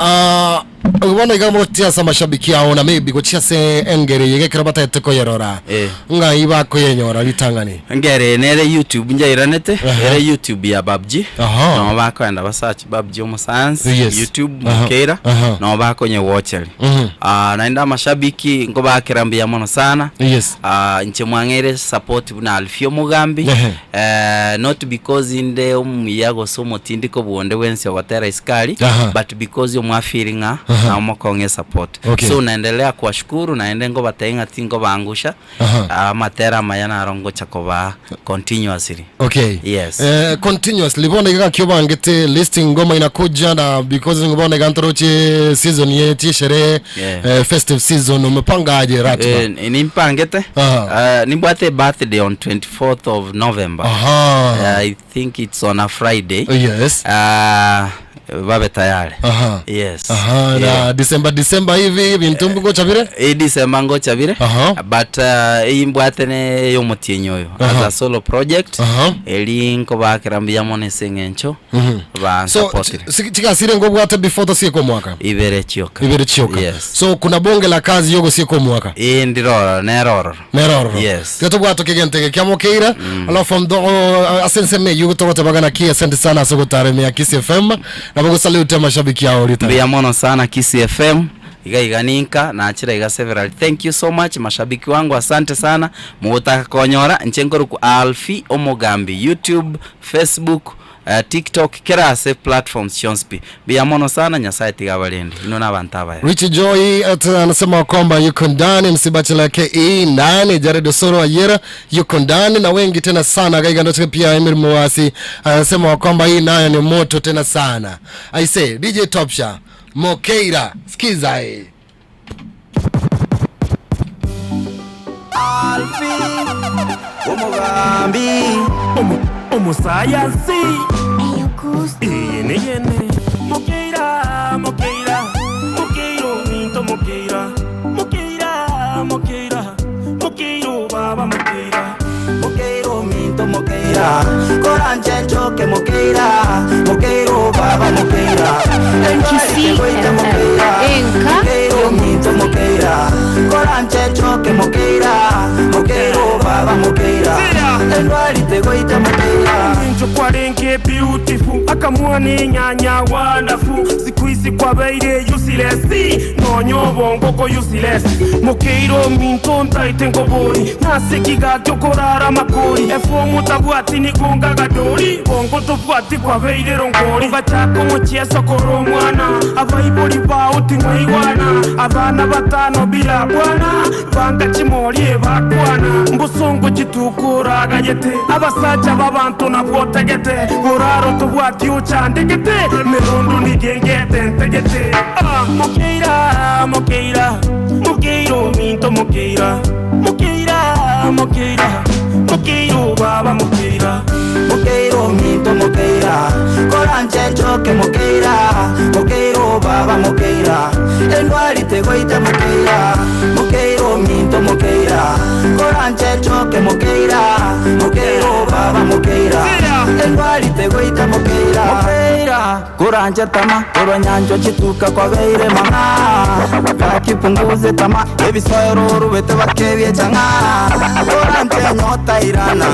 Bono iga gochia ase amashabiki ao na maybe gochia ase engero eye iga ekero batagete koyerora Eh. ng'ai bakoyenyora ritang'ani? Engero eye nere YouTube njairanete, Aha. ere YouTube ya Babji. Aha. Nabo bakoenda ba search Babji Omosayansi, Yes. YouTube Aha. Mokeira, Aha. nabo bakonyewocheri. Mhm. Ah, naende amashabiki nkobakera mbuya mono sana. Yes. Ah, inche mwang'eire support buna Alfie Omogambi. Ehe. Eh, not because inde omuya gose omotindiko bwonde bwensi ogotera isiko aria, Aha. but because omwafeel ng'a Aha. nabo mokong'a esupport. Okay. So naendelea kuwashukuru naende ngobatebia ng'a tinkobaangusha, Aha. amatera amaya naro ngocha kobaa continuously. Okay. Yes. Eh, continuously bono iga gaki obangete listing ngoma inakuja na because bono iga ntoroche season ye tishere Yeah. eh, festive season umepanga aje ratiba? Eh, nimpangete Aha. nimbwate birthday on 24th of November. Aha. I think it's on a Friday. Yes. Babe tayari. Aha. Yes. Aha, na Yeah. December December hivi bintu mbigocha bire? E December ngocha bire. Aha. But eyi mbwate ne yomotienyi oyo as Aha. a solo project. Aha. Eri nkobakera mbuya mono ase eng'encho Mhm. So bansapotire. chigasire ngobwate before tosieke omwaka? Ibere chioka. Ibere chioka. Yes. So kuna bonge la kazi yogosieka omwaka? Ee ndirororo nere ororo. Nere ororo. Yes. Tiga tobwate kegento eke kiamokeire alafu ndo ase ensemo eyio togotebaga naki asante sana ase ogotaremia Kisii FM nabo gosalute amashabiki ao ritari. Mbuya mono sana Kisii FM iga iga ninka nachire iga several thank you so much mashabiki wangu asante sana mogotaka konyora inche nkorokwa Alfie Omogambi YouTube, Facebook, TikTok kera ase platforms chionsi pi. Mbuya mono sana Nyasaye tiga abarende inwe na abanto abaya. Richie Joy ata anasema kwamba yuko ndani MC Bachelor KE ndani, Jared Osoro Ayera yuko ndani na wengi tena sana. Gaiga ndoto pia Emir Mwasi anasema kwamba hii nayo ni moto tena sana. I say DJ Topsha Mokeira, sikiza hii. Omosayansi eye neyene Mokeira, Mokeira, Mokeiro minto Mokeira Mokeira, Mokeira, Mokeiro baba Mokeira Mokeiro minto Mokeira Koranche nchoke Mokeira Mokeiro baba Mokeira Kisii FM, enka Mokeiro minto Mokeira Koranche nchoke Mokeira Mokeiro baba Mokeira Endwari tegoita mokeira. Ominto kwarenge beautiful akamwana enyanya wonderful siku ici kwabeire useless nonya obongo ko useless mokeire ominto ntaete nkobori nase ki gaki okorara amakori efomu tabwati nigo ngagadori bongo tobwati kwabeire rongori ogachaka omochieso korwa omwana abaibori bao timwaigwana abana batano bila bwana Banga chimori ebakwana, mbosongo chituko oragayete, abasacha b'abanto nabwo otegete, boraro tobwati ochandegete, emerondo nigo engete ntegete. Ah, Mokeira, Mokeira, Mokeira ominto Mokeira, Mokeira, Mokeira, Mokeira obaba Mokeira. Mokeira ominto Mokeira, koranche nchoke Mokeira, Mokeira obaba Mokeira, endwari tegoita Mokeira, Mokeira ominto Mokeira, koranche nchoke Mokeira, Mokeira obaba Mokeira, endwari tegoita Mokeira. Mokeira, koranche tama, korwa nyanchwa chituka kwabeire mang'a, gaki punguze tama, ebisoero orubete bakebie chang'a, koranche nyota irana,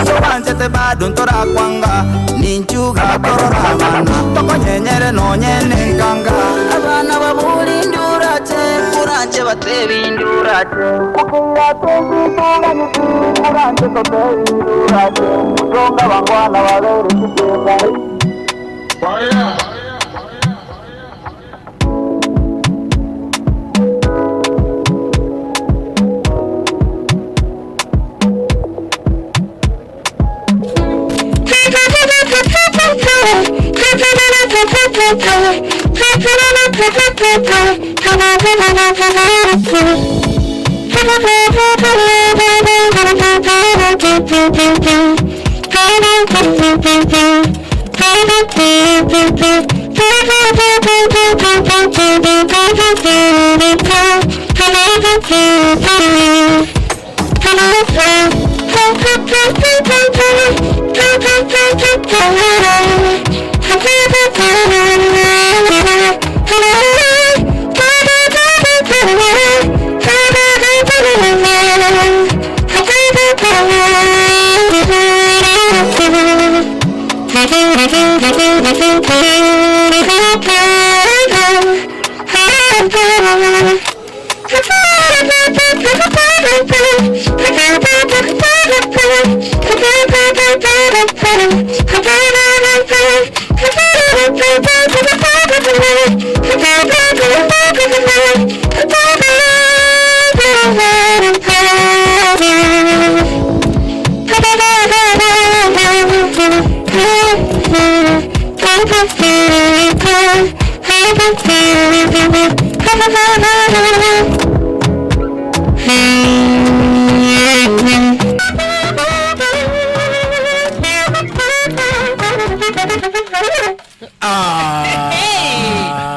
tobanchete bado ntorakwanga, ninchuga korora abana, tokonyenyere nonye nenkanga, abana baburi ndurache, koranche batebi ndurache, mokeira tezituganyiti, koranche totebi ndurache, mutonga bangwana babere chitenda.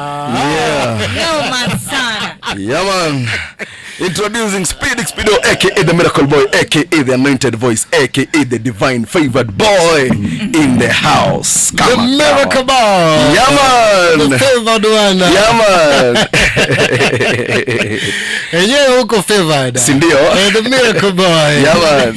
Yo, man, sana. Yeah, man. Introducing Speed Xpedo, aka the Miracle Boy, aka the Anointed Voice, aka the Divine Favored Boy in the house. The Kama Miracle kawa. Boy. Yeah, man. The favored one. Yeah, man. Enyewe uko favored. Si ndio? Eh, the Miracle Boy. Yeah, man.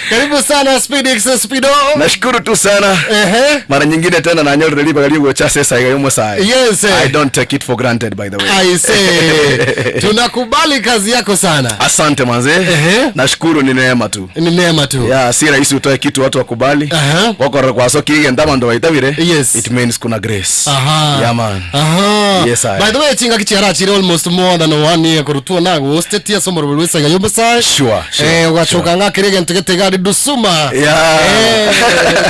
Karibu sana Speed X Speedo. Nashukuru tu sana. Ehe. Mara nyingine tena nanyorire ribaga rigocha sesa iga yomosae. Yes, eh. I don't take it for granted by the way. I say. Tunakubali kazi yako sana. Asante manze. Ehe. Nashukuru ni neema tu. Ni neema tu. Yeah, si rahisi utoe kitu watu wakubali. Aha. Wakorora kwaso kiige ndabandu baitabire. Yes. It means kuna grace. Aha. Yeah, man. Aha. Yes, I. By the way, chinga kichiarachire almost more than one year kurutwo nago stetia somoro rwesa ga yombasa. Sure, sure, Eh ugachoka ngakire gento getegari dusuma. Yeah. Eh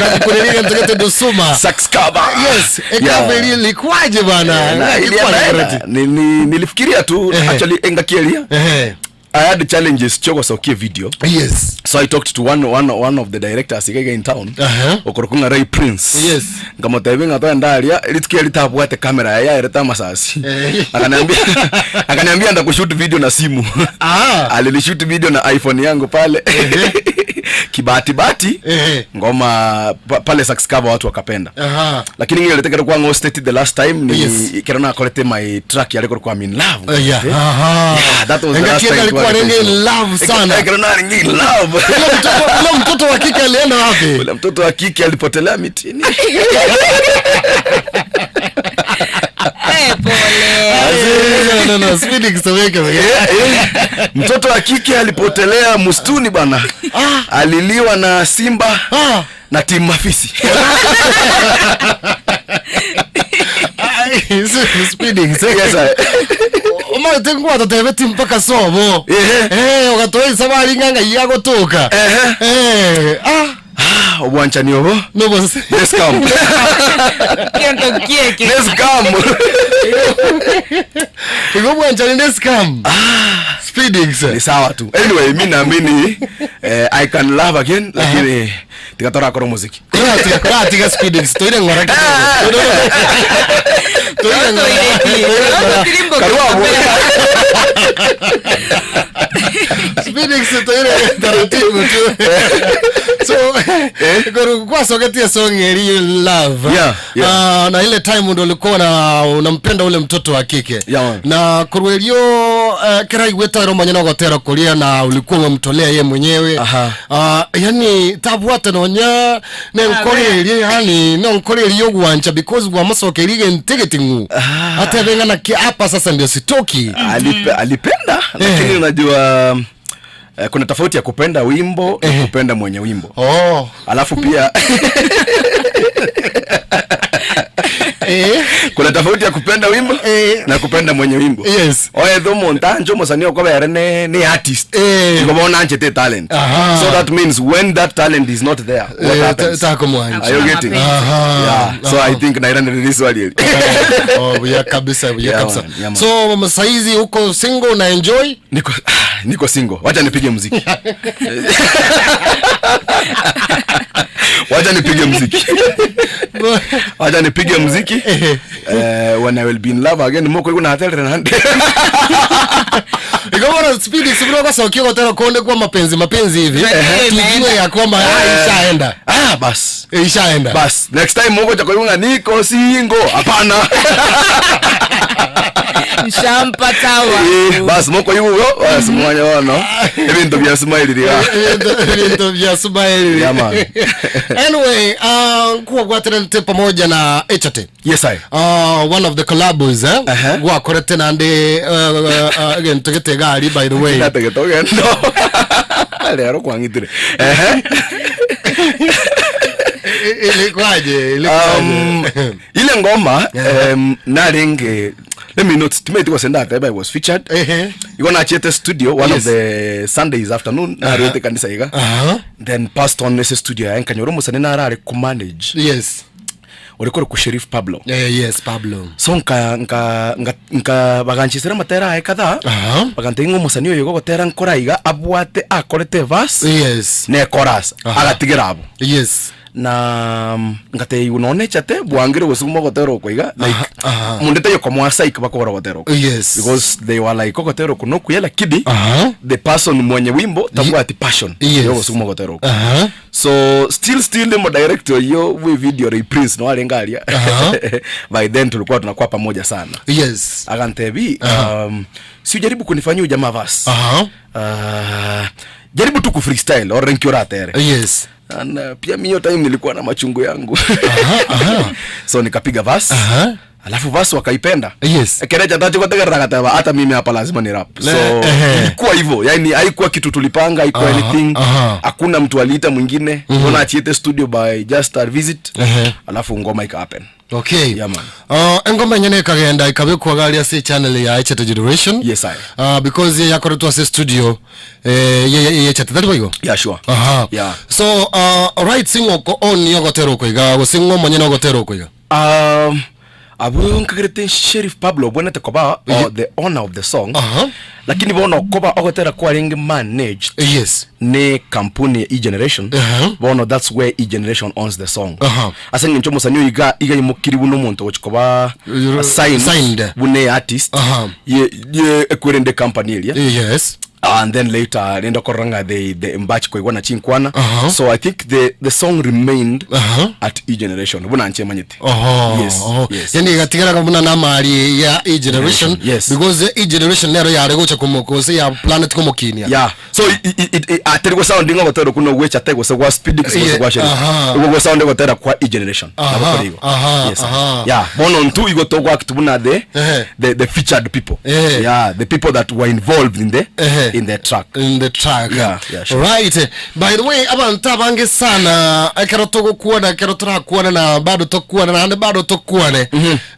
ugakurira gento gete dusuma. Sax cover. Yes, ekava Yeah. ilikuwaje bana? Eh, na Ilikuwa ilienda na enda. Ni- ni- nilifikiria tu Ehe. actually engakieria Ehe. I had challenges chogosokie video Yes. so I talked to one, one, one of the directors igaiga in town Aha. okorokunga Ray Prince Yes. nkamutebia ng'a twaenda aria rituko ritabwate kamera yaye yarete amasasi Eh. akaniambia akaniambia ndakushoot video na simu Ah. alilishoot video na iPhone yangu pale. Kibahati bahati Ehe. ngoma pa, pale Sax Cover watu wakapenda. Aha. Lakini ng'erete kero kwa ng'osted the last time ni Yes. kero nakorete my track yare korokwa I'm in love. Eh, yeah. Aha. Yeah, that was the last Engaki time alikuwa twarete renge in show. love sana. Ekero narenge in love. Ule mtoto, ule mtoto wa kike alienda wapi? Ule mtoto wa kike alipotelea mitini. Eh, pole. No, no, no, speed kisomeke. Eh, eh. Mtoto wa kike alipotelea msituni bana. Aliliwa na simba Ah. na timu mafisi. Speeding. Yes, I. Omanyete ngwatotebeti mpaka sobo. Ehe. Eh, ogatoa isabari ng'anga yagotoka. Ehe. Eh, ah, Ah, obwanchani obo. no bose. Let's come. Kento kieke. Let's come. Igo bwanchani ne scam. Speeding sir. Ni sawa tu. Anyway, mi naamini eh, I can love again lakini tikatora koro muziki. Kuratiga kuratiga speeding toire ng'ora kidogo. Toire ng'ora. Toire ng'ora. Karwabo. Speeding toire taratibu tu. So koru kwasogetie song eri love. Yeah, yeah. Ah, na ile time ndo ulikuwa na unampenda ule mtoto wa kike. Yeah, man. Na kurwerio uh, kera igweta mwenye na gotera kuria na ulikuwa umemtolea ye mwenyewe. Aha. Ah, yani tabwate nonya ne nkorerie yani no nkorerie ogwancha because gwamosokerie ntegeting'u atebeng'ana ki hapa sasa ndio sitoki Alipe, alipenda lakini Eh. unajua eh, kuna tofauti ya kupenda wimbo na Eh. kupenda mwenye wimbo. oh. Alafu pia eh. kuna tofauti ya kupenda wimbo Eh. na kupenda mwenye wimbo. Yes. Oye tho montancho musanii okobere ne ni artist. Eh. Ngoba onanchete talent. Aha. So that means when that talent is not there, what Eh, happens? ta- takomwanja. Are you getting? Aha. Yeah. So I think naira swali hili. oh, ya kabisa ya Yeah, kabisa man, yeah, man. so saizi uko single na enjoy Niko niko single. Wacha nipige muziki. Wacha nipige muziki. Wacha nipige muziki. Eh, when I will be in love again moko iko na hotel na ikobona speed sibiro gacokia gotera konde kwa mapenzi mapenzi hivi Ehe. tujue ya kwamba ah, ishaenda Ah, bas. Eh, ishaenda Bas, next time moko cha kuiunga niko single. Hapana. Nshampata Eh, wangu. bas moko yugo bas mwanya wano. Ebintu bya smile lira. Ebintu vya smile Yeah, man. anyway uh, kuwa gwaterete pamoja na Echate Yes I. Uh, one of the collabos eh Aha. gwakorete nande uh, uh, again tugete gari by the way Ndategetogendo. Lero kwangitire. Ehe. Ilikuwaje? Ilikuwaje? Um, ile ngoma um, narenge let me note timeti was that I was featured Ehe. iko nachete studio one Yes. of the Sundays afternoon narete kanisa iga Aha. then passed on nese studio ya nkanyora musani narare ku manage Yes. urikore ku Sheriff Pablo Eh, yes, Pablo. so nka nka nka, nka baganchisera matera aye kadhaa Aha. bagantegi ng'o musani oyo gogotera nkora iga abwate akorete verse Yes. ne chorus Aha. agatigera abo Yes. na ngateigu none chate bwangire gusuma gotera okwo iga like Aha, aha. mundu tayo komwasa ik bakora gotera okwo Yes. because they were like ogotera okwo nokuya lakini Aha. the person mwenye wimbo tabwati passion Yes. yo gusuma gotera okwo Aha. so still still mo director yo we video Ray Prince no alengalia Aha. by then tulikuwa tunakuwa pamoja sana Yes. akantebi um, si ujaribu kunifanyia ujamaa verse Aha. uh, jaribu tu ku freestyle or renkiora Yes. And, uh, pia mi hiyo time nilikuwa na machungu yangu aha. so nikapiga verse Aha. alafu verse wakaipenda Yes. kerecha tachikotegerera hata mimi hapa lazima ni rap so ehe. ilikuwa hivyo yani haikuwa kitu tulipanga haikuwa Aha, anything aha. hakuna mtu aliita mwingine mm -hmm. achiete studio by just a visit Ehe. alafu ngoma ika happen Okay. Yeah, man. Uh, engoma nyene ikagenda ikabikwa gari ase channel ya Echate Generation. Yes, I. Uh, because yakoretwo ase studio eh ye ye Echate tari boigo. yeah sure Aha. Yeah. So uh, right singo ko on yogotero koiga gosing'o monyene ogotero koiga. um abo nkagerete sheriff pablo bwenete koba or the owner of the song Aha. lakini bono koba ogotera kwarenge managed Yes. ni kampuni ya e-generation Aha. bono that's where e-generation owns the song Aha. ase ng'encho mosani oyo iga iga imokiri buna omonto gochi koba Yoro- signed, signed. buna artist Aha. ye ye ekwerende company eria Yes. And then later rende okorora ng'a they, they mbachi koigwana chinkwana. Aha. So I think the, the song remained Aha. at e generation buna nche manyete. Oho, Yes, oho. yes. Yani igatigaraga buna namari ya e generation Yes. because e generation nero yare gocha komokose ya planet komokinia Yeah. So i- i- i- i- atari go sound ng'a gotera kuno gwecha te gose gwa speed gose Yeah, gwa sheri. aha. Igo go sound gotera kwa e generation. Aha, Nabo kore igo. aha, Yes. aha. Yeah, bono ntu igo togwa buna the, Ehe. the the featured people. Eh. Yeah, the people that were involved in the Ehe. in the track. In the track. Yeah, yeah, sure. Right. By the way, abantu abange sana ekero togokuona ekero torakuona na bado tokuona naende bado tokuone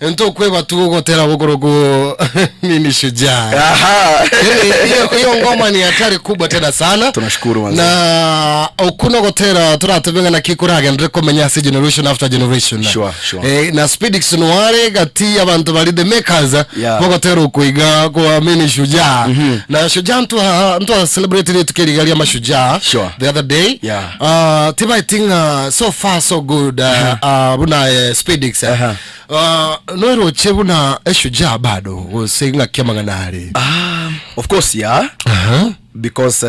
ntokweba tugogotera bokoroku nini shujaa. Aha. Yaani, hiyo hiyo ngoma ni hatari kubwa tena sana. Tunashukuru manze. Na okuno gotera turatebenga na kikuragendere komenya ase generation after generation. Sure, sure. Eh, na Speedix Noire gati abantu bari the makers Yeah. bogotera okuiga kuamini shujaa. Na shujaa ntwa ntwa celebrate rĩtu kĩrigaria mashujaa Sure. the other day. Yeah. Tiba I think so far so good buna Speedix. Uh-huh. Noeroche buna eshujaa bado gose ng'akia mang'ana are. Of course, yeah. Uh-huh. Because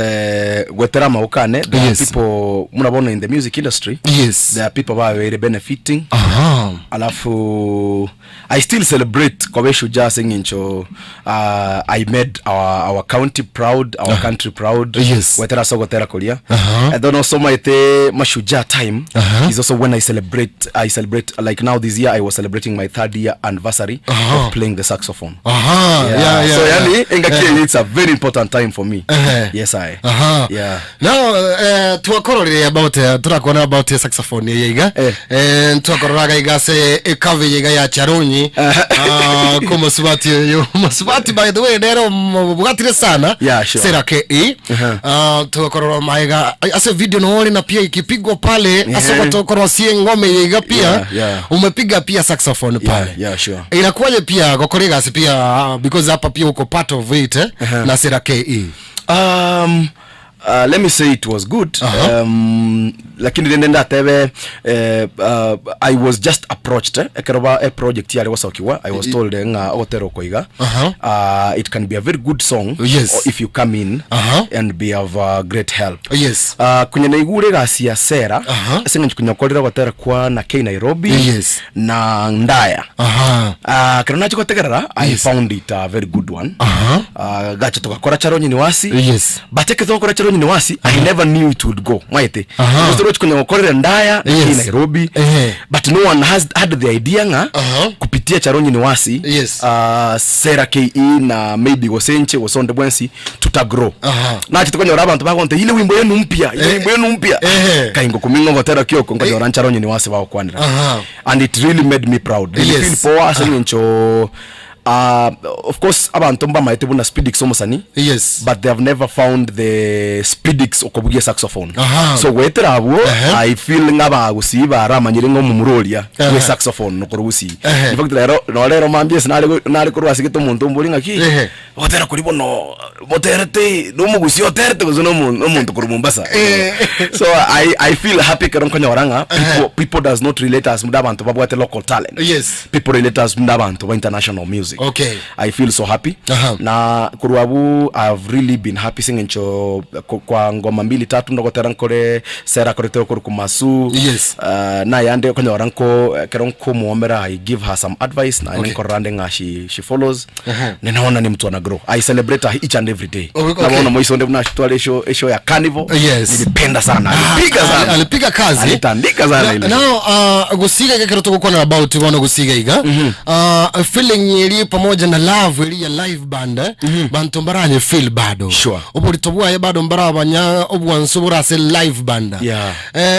gwetera maukane there Yes. are people mnabona in the music industry. Yes. There are people who are very benefiting. Aha. Alafu I still celebrate kwa shujaa sing'incho I made our county proud, our country proud. Yes. Wetera sogotera kuria. Uh-huh. And then also my te mashujaa time Uh-huh. is also when I celebrate like now this year I was celebrating my third year anniversary Uh-huh. of playing the saxophone. Aha. Yeah, yeah, so yeah. yani ingakie it's a very important time for me. Uh-huh. Yes I. Aha. Yeah. Now twakororire about turakuona about saxophone yeiga Eh. eh twakororaga iga se ekavi yeiga ya charunyi ah kumusubati uyu musubati by the way nero mubwatire sana Yeah, sure. sera ke e Uh-huh. ah twakorora maiga ase video noone na pia ikipigwa pale ase Yeah. gotokorwa sie ngome yeiga pia Yeah, yeah. umepiga pia saxophone pale Yeah, yeah, sure. inakuwaje pia gokorega pia ah, because hapa pia uko part of it eh, Uh-huh. na sera ke Let me say it was good. Uh-huh. Lakini rende ndatebe I was just approached ekeroba a project yari gocokiwa I was told ng'a ogotera okoiga Uh-huh. It can be a very good song Yes. if you come in Uh-huh. and be of great help. Yes. Kunya naigure gasi ya sera Uh-huh. ase ng'encho kunya korera gotera kwa na K Nairobi Yes. na Ndaya Aha. Kero nachi gotegerera I Yes. found it a very good one. Aha. Gacha tugakora charonyi ni wasi Yes. but ekithokora charonyi ni wasi I never knew it would go mwaite Aha. because roch kunya gokorera Ndaya na Yes. K Nairobi Ehe. but no one has had the idea ng'a Aha. kupitia charonyi ni wasi Yes. Sera KE na maybe gosenche gosonde bwensi tutagrow Aha. nachi tukonyora abantu bagonte ile wimbo yenu mpya ile Eh. wimbo yenu mpya Ehe. kaingo kumingo gotera kioko nkonyora ncharonyi ni wasi bagokwanira Aha. and it really made me proud Yes. yes. feel poa ase ng'encho of course abantu mbamaete buna Speedix omusani Yes. but they have never found the Speedix okobugia saxophone Aha. so gwetera abwo Ehe. I feel ng'abagusii baramanyire ng'omomuroria Ehe. bwe saxophone nokorogusii Ehe. in fact rero norero mambia ase nare nare korwa asigete omonto ombori ng'aki Ehe. gotera kori bono moterete nomogusi oterete gose nomonto korwa Mombasa Eh. so I feel happy kero nkonyora ng'a people does not relate as muda abantu babwate local talent Yes. people relate as muda abantu ba international music Okay. I feel so happy Aha. na korwa abu I've really been happy sing'encho kwa ngoma mbili tatu ndogotera nkore sera korete koru kumasu Yes. Nayande konyora nko kero nkomuomera I give her some advice na Okay. nkorora ng'a she follows Aha. ninaona ni mtu ana grow I celebrate her each and every day Oh, okay. naona moiso nde mnashitwale show show ya carnival Yes. nilipenda sana alipiga sana alipiga kazi alitandika sana Na- ile now gusiga gekero tugukwana about bono gusiga iga feeling iri pamoja na love iri ya live band eh, bantu mbaranye feel bado Sure. oborito bwaye bado mbarabanya obwanso burase live band Yeah.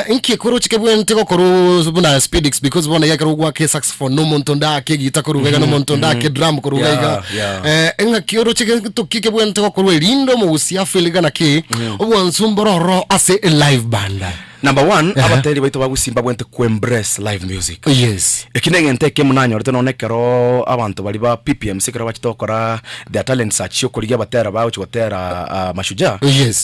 Inki kuru chikebwente gokoru buna Speedix because bona yakero gwake saxophone no muntu ndake gita kuruga no muntu ndake drum kuruga iga Yeah, eng'aki oroche tokike bwente gokorwa erindo mogusia feel gana ki obwanso mbororo ase e live band Number one, Aha. abateri baito bagusimba bwente ku embrace live music Yes. eki neng'ente eke munanyorete none ekero abanto bari ba PPMC ekero bachete gokora their talent search okorigia abatera bagochi gotera mashujaa Yes.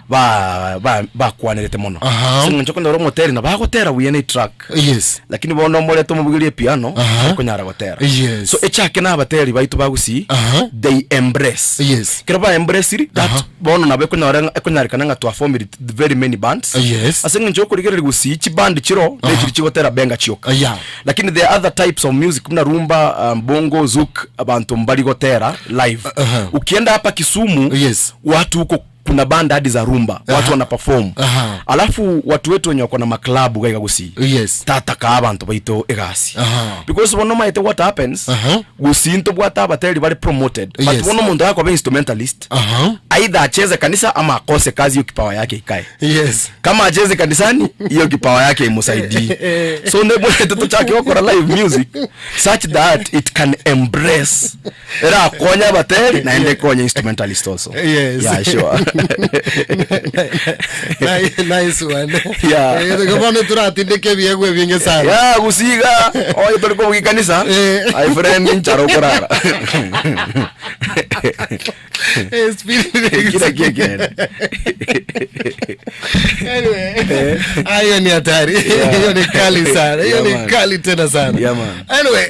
Ba ba bakwanerete mono. Aha. Ase eng'encho okonyora omoteri nabo agotera buya ne etrack. Yes. Lakini bono omorete omobugerie epiano, Aha. takonyara gotera. Yes. So echake na abateri baito ba Gusii, Aha. they embrace. Yes. Ekero ba embraciri, that Aha. bono nabo ekonyora ng'a ekonyarekana ng'a twafomiri very many bands. Yes. Ase eng'encho okorigereria Gusii, chiband chiroo, Aha. nechiri chigotera benga chioka. Yeah. Lakini there are other types of music buna rumba, um, bongo, zouk, abanto mbari gotera live. Aha. Ukienda hapa Kisumu, Yes. watu huko kuna band hadi za rumba, watu wana perform. Aha. Alafu watu wetu wenye wako na maklabu gaiga Gusii. Yes. Tataka abanto baito egasi. Aha. Because bono omanyete what happens, Aha. Gusii ntobwate abateri bare promoted. But Yes. bono omonto akoba instrumentalist, Aha. either acheze kanisa ama akose kazi hiyo kipawa yake ikae. Yes. Kama acheze kanisani hiyo kipawa yake imusaidii. So nebwete tuchake gokora live music such that it can embrace erakonya abateri naende ekonya instrumentalist also. Yes. Yeah, sure. Nice one. Yeah. Eh, bono turatindeka ebiegwa ebinge sana. Yeah, gusiga oye turi kobuga ekanisa Eh. my friend nchara okorara. Eh, spirit. Kila kiekene. Anyway, ah, hiyo ni hatari. Hiyo ni kali sana. Hiyo Yeah, ni man. kali tena sana. Yeah, man. Anyway,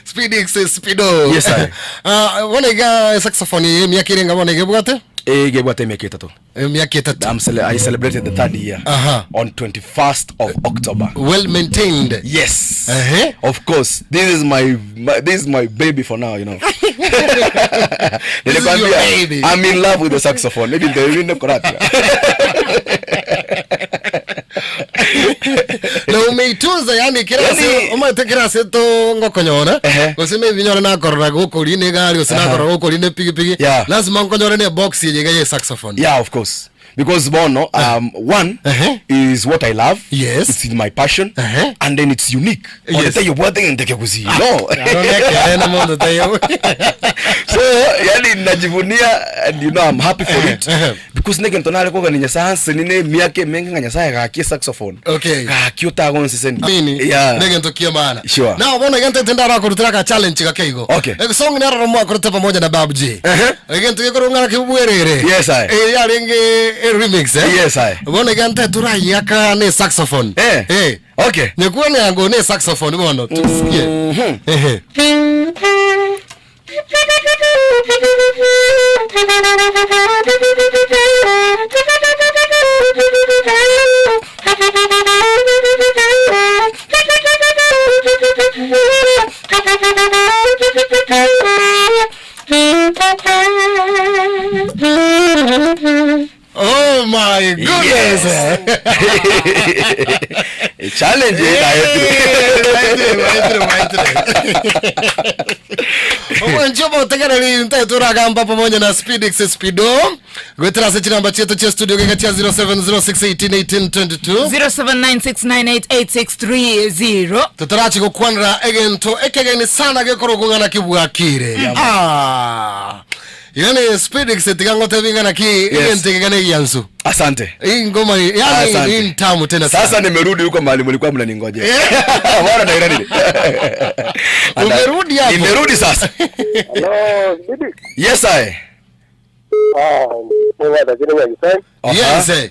Speed X Speedo. Yes, sir. Ah, bono iga saxophone ye miaka irenga bono igebwate? Eh, gebwate emiaka etato. Eh, miaka etato. I celebrated the third year Aha. on 21st of October. Well maintained. Yes. Uh-huh. Of course. This is my, my this is my baby for now, you know. This is your Nilikwambia, baby. I'm in love with the saxophone. Maybe the window korapia. Na umeitunza yani kila Yani- se omate kila se to ngokonyora Ehe. gose maybe nyora nakorora gukuri ne gari gose nakorora gukuri ne pigipigi Yeah. lazima nkonyore ne box yega ye saxophone. Yeah, of course. Because bono, one Uh-huh. is what I love. Yes. It's my passion. Uh-huh. And then it's unique. Yes. Onetayo bwate ndeke kuzi. No. Arone mondo tayo. So, yani najivunia and you know I'm happy for it. Uh-huh. Because neke ntonare koga ni nyasaye nine miake mengi nga nyasaye gakie saxophone. Okay. Gakie utagonse Mini Yeah. negento kia maana. Sure. Na bona gente tenda rakurutira ka challenge gakeigo. Okay. Eh, song nero mwakurute pamoja na Babu J. Uh-huh. Egento gikorongana kibwerere. Yes, I. Eh yarenge eh, remix eh. Yes, I. Bona gente turayaka ne saxophone. Eh. Eh. Okay. Nyekuone yango ne saxophone bono tusikie. Mhm. Ehe. Oh my goodness. Challenge Omonchoba otegereri ntae turagamba pamoja na Speedix Speedo gwetera ase chinamba chetu che studio gega chia 0706181822 0796988630. tutarachi gukwanira egento ekegeni sana gekorwo kung'ana kibwakire ah yani Speedix tigangote ki egento ekegeni giansu Asante. hii ngoma yani Asante. hii ni tamu tena sana Sasa nimerudi huko mahali mlikuwa mnaningojea. Bora na irani. Umerudi hapo. Nimerudi sasa. Hello, Didi. Yes I. Ah, mwe lakini mwe kisai. Aha. yes eh.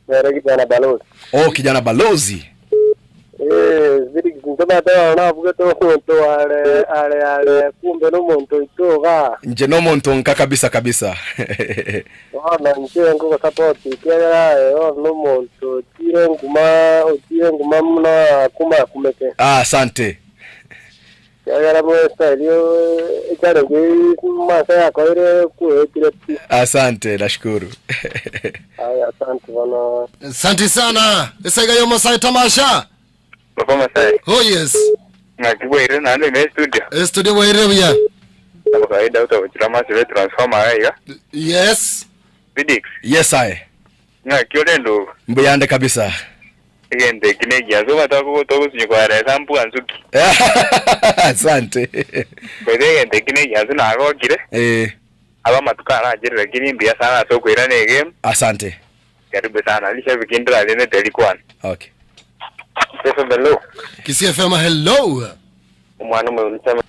Nere kijana balozi. Oh, kijana balozi. Eh, Didi nsoma ta na buge to muntu ale ale ale kumbe no muntu itoga. Nje no muntu nka kabisa kabisa. Wana nje ngo support kiera yo no muntu tire nguma otire nguma muna kuma kumeke. Ah, asante. Kiera mwe style yo echare ngi masa yakoire kuetire. Asante, nashukuru. Aya, asante bana. Asante sana esaiga yo Masai tamasha Papa Masai, oh yes ngakibwaire nande ne studio. Eh, studio bwaire buya Kama kawaida utakuchira masi transformer aiga. yes Bidix, Yes I. ngakiore ndo Mbuyande kabisa. egende kinegia so batako tokusinyikwa sampu anzuki. Asante. Kwete egende kinegia so nagokire. Eh, Aba matuka arajirira kini mbia sana so kwira ne game. asante. Karibu sana lisha vikindra lene telikwana. Okay. Sasa belo. Kisii FM hello Umwana mwe ulisema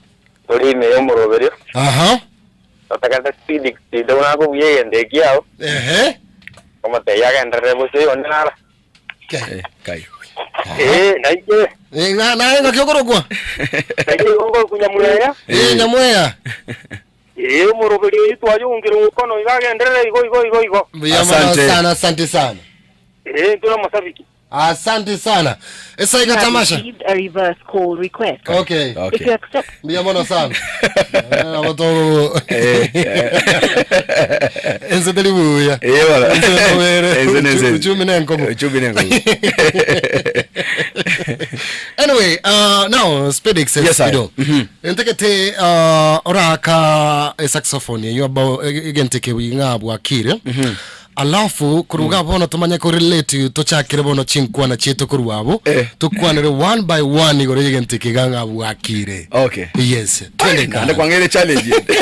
uri meyo muroberio. aha Atakata speed ndona kubuye ndeki yao. ehe Nkomotebia agenderere gose onde nara. Eh, kai. Eh, nainche. Eh, na naye ng'aki okorokwa? Nainche igo nkorokwa Nyamweya. Eh, Nyamweya. Eh, omoroberi oyio twayongire omokono iga agenderere igo igo igo igo. Mbuya mono Asante. sana, asante sana. Eh, intwe nomosabiki. Asante sana. Esaiga You have tamasha. received a reverse call request. Okay. If Okay. you accept Mbuya mono sana. Eh, abotogo. Eh, eh. Ense teri buya. Eh, bana. Ense nobere. Ense nense. Uchumi nenkomo. Uchumi nenkomo. Anyway, now Spedix Yes, I. Speedo. Entekete oraka e saxophone eyo about egenteke bwing'a bwakire. Alafu kuruga bono tumanye korelate tochakire bono chinkwana chieto korwa abo Eh. tukwanere one by one igoro yegenteke gang'a bwakire. Okay. Yes. Twende Naende ka. kwang'eire challenge yende.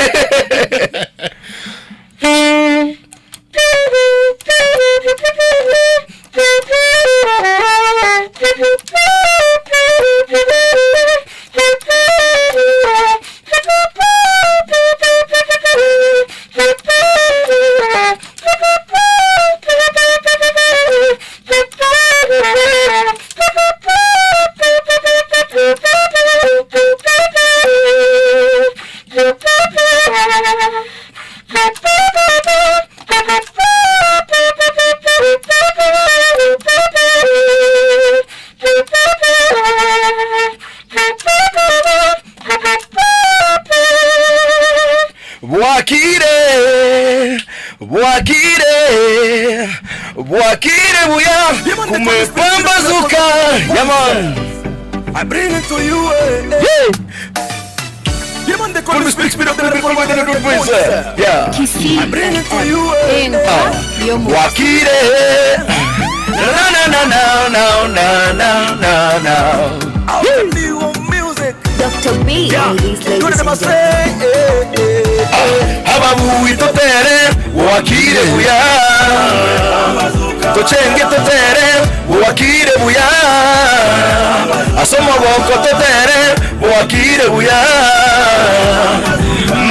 Bwakire, bwakire, bwakire buya kumepambazuka. Yeah, man. I bring it to you. Eh, eh. Yeah. Yeah, man, they call Call me me Speak Speak Speed Speed of of the the Miracle Boy, the Miracle Good Boy, Voice. sir. Yeah. Kisii I bring it to you. Eh, Enka yomo Bwakire. Na na na na na na na na na. Out the new music. Dr. B Yeah. ladies, Do ladies them and say, gentlemen. eh, eh, eh. Ababuyi totere bwakire buya tochenge totere bwakire buya asomoboko totere bwakire buya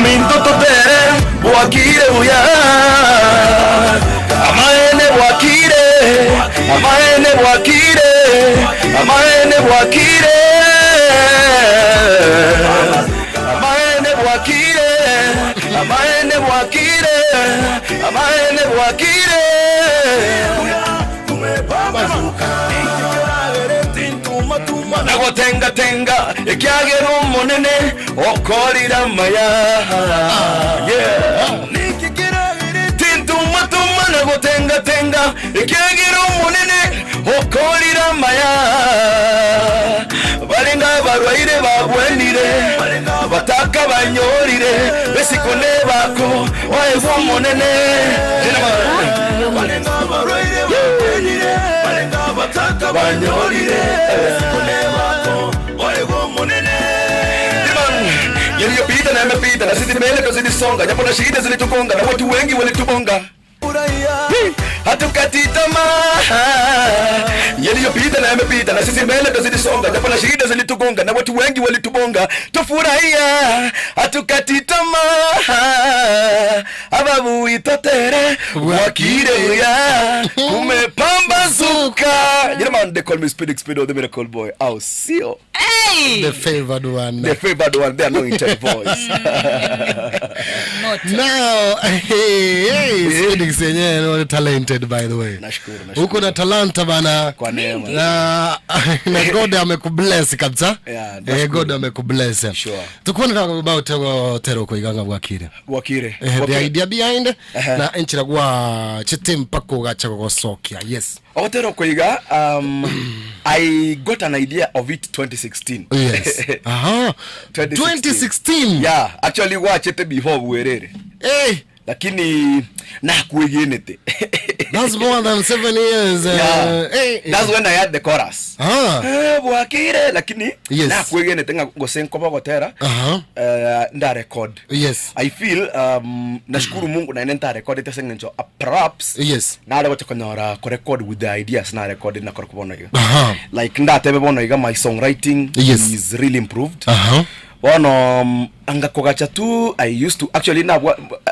minto totere bwakire buya amaene bwakire amaene bwakire amaene bwakire amaene bwakire amaene bwakire amaene bwakire nagotengatenga ekiagera omonene okorira maya Yeah. tintumatuma nagotengatenga ekiagera omonene okorira maya barenga barwaire babwenire bataka banyorire besikone bako waebwa omonene banyorire yaliyopita na yamepita na sisi mbele twazidi songa japo na shida zilitugonga na watu wengi walitubonga hatukati tamaa yaliyopita na yamepita na sisi mbele twazidi songa japo na shida zilitugonga na watu wengi walitubonga tufurahia hatukati tamaa ababu itotere wakireya kumepambazuka You know, man, they call me Speed Speed of the Miracle Boy. Au sio? Hey! The favored one. The favored one, the anointed voice. Now, hey, hey, Speedix yenyewe ni talented by the way. Nashukuru, nashukuru. Uko na talanta bana. Kwa neema. Na, na God amekubless kabisa. Yeah, eh, nashukuru. God amekubless. Sure. Tukuone na about tero kuiganga bwakire. Wakire. Eh, the Wakire. idea behind Ehe. na enchira gwa chete mpaka ugacha gogosokia. Yes. Otero Koiga, I got an idea of it 2016. Yes. Aha. 2016. Yeah, actually gwachete before bwerere. Hey, Lakini nakwegenete. that's more than 7 years. Yeah. Hey, That's when I had the chorus. Ah. Eh, bwakire lakini Yes. nakwegenete nga gose nkoba gotera. Aha. Nda record. Yes. I feel nashukuru Mungu na nenta record ite sengencho perhaps Yes. nare gocha konyora ko record with the ideas na record na kora kubona iga. Aha. Like ndatebe bono iga my songwriting Yes. is really improved. Aha. Bono angakogacha tu I used to actually na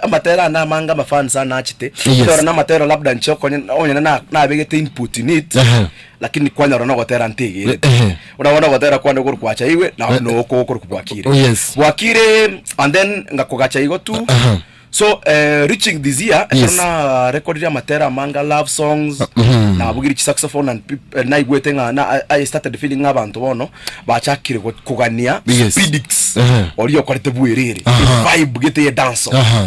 amatera ane amange amafans ane achete, Yes. onyore na amatera labda inche okonye onyene na nabegete input in it, Ehe. lakini kwanyora nogotera ntegerete. Ehe. Buna bono ogotera kwane korwa kwachaigwe, na noko okorokwa bwakire. Oh, yes. Bwakire and then ngakogacha igo tu, Aha. so eh, reaching this year, ekero Yes. na recordire amatera amange love songs, nabugire chisaxophone and peop- eh, naigwete ng'a na I I started feeling ng'a abanto bono bachakire go- kogania Yes. Speedix Ehe. oria okorete bwerere Aha. vibe gete ye dancehall Aha.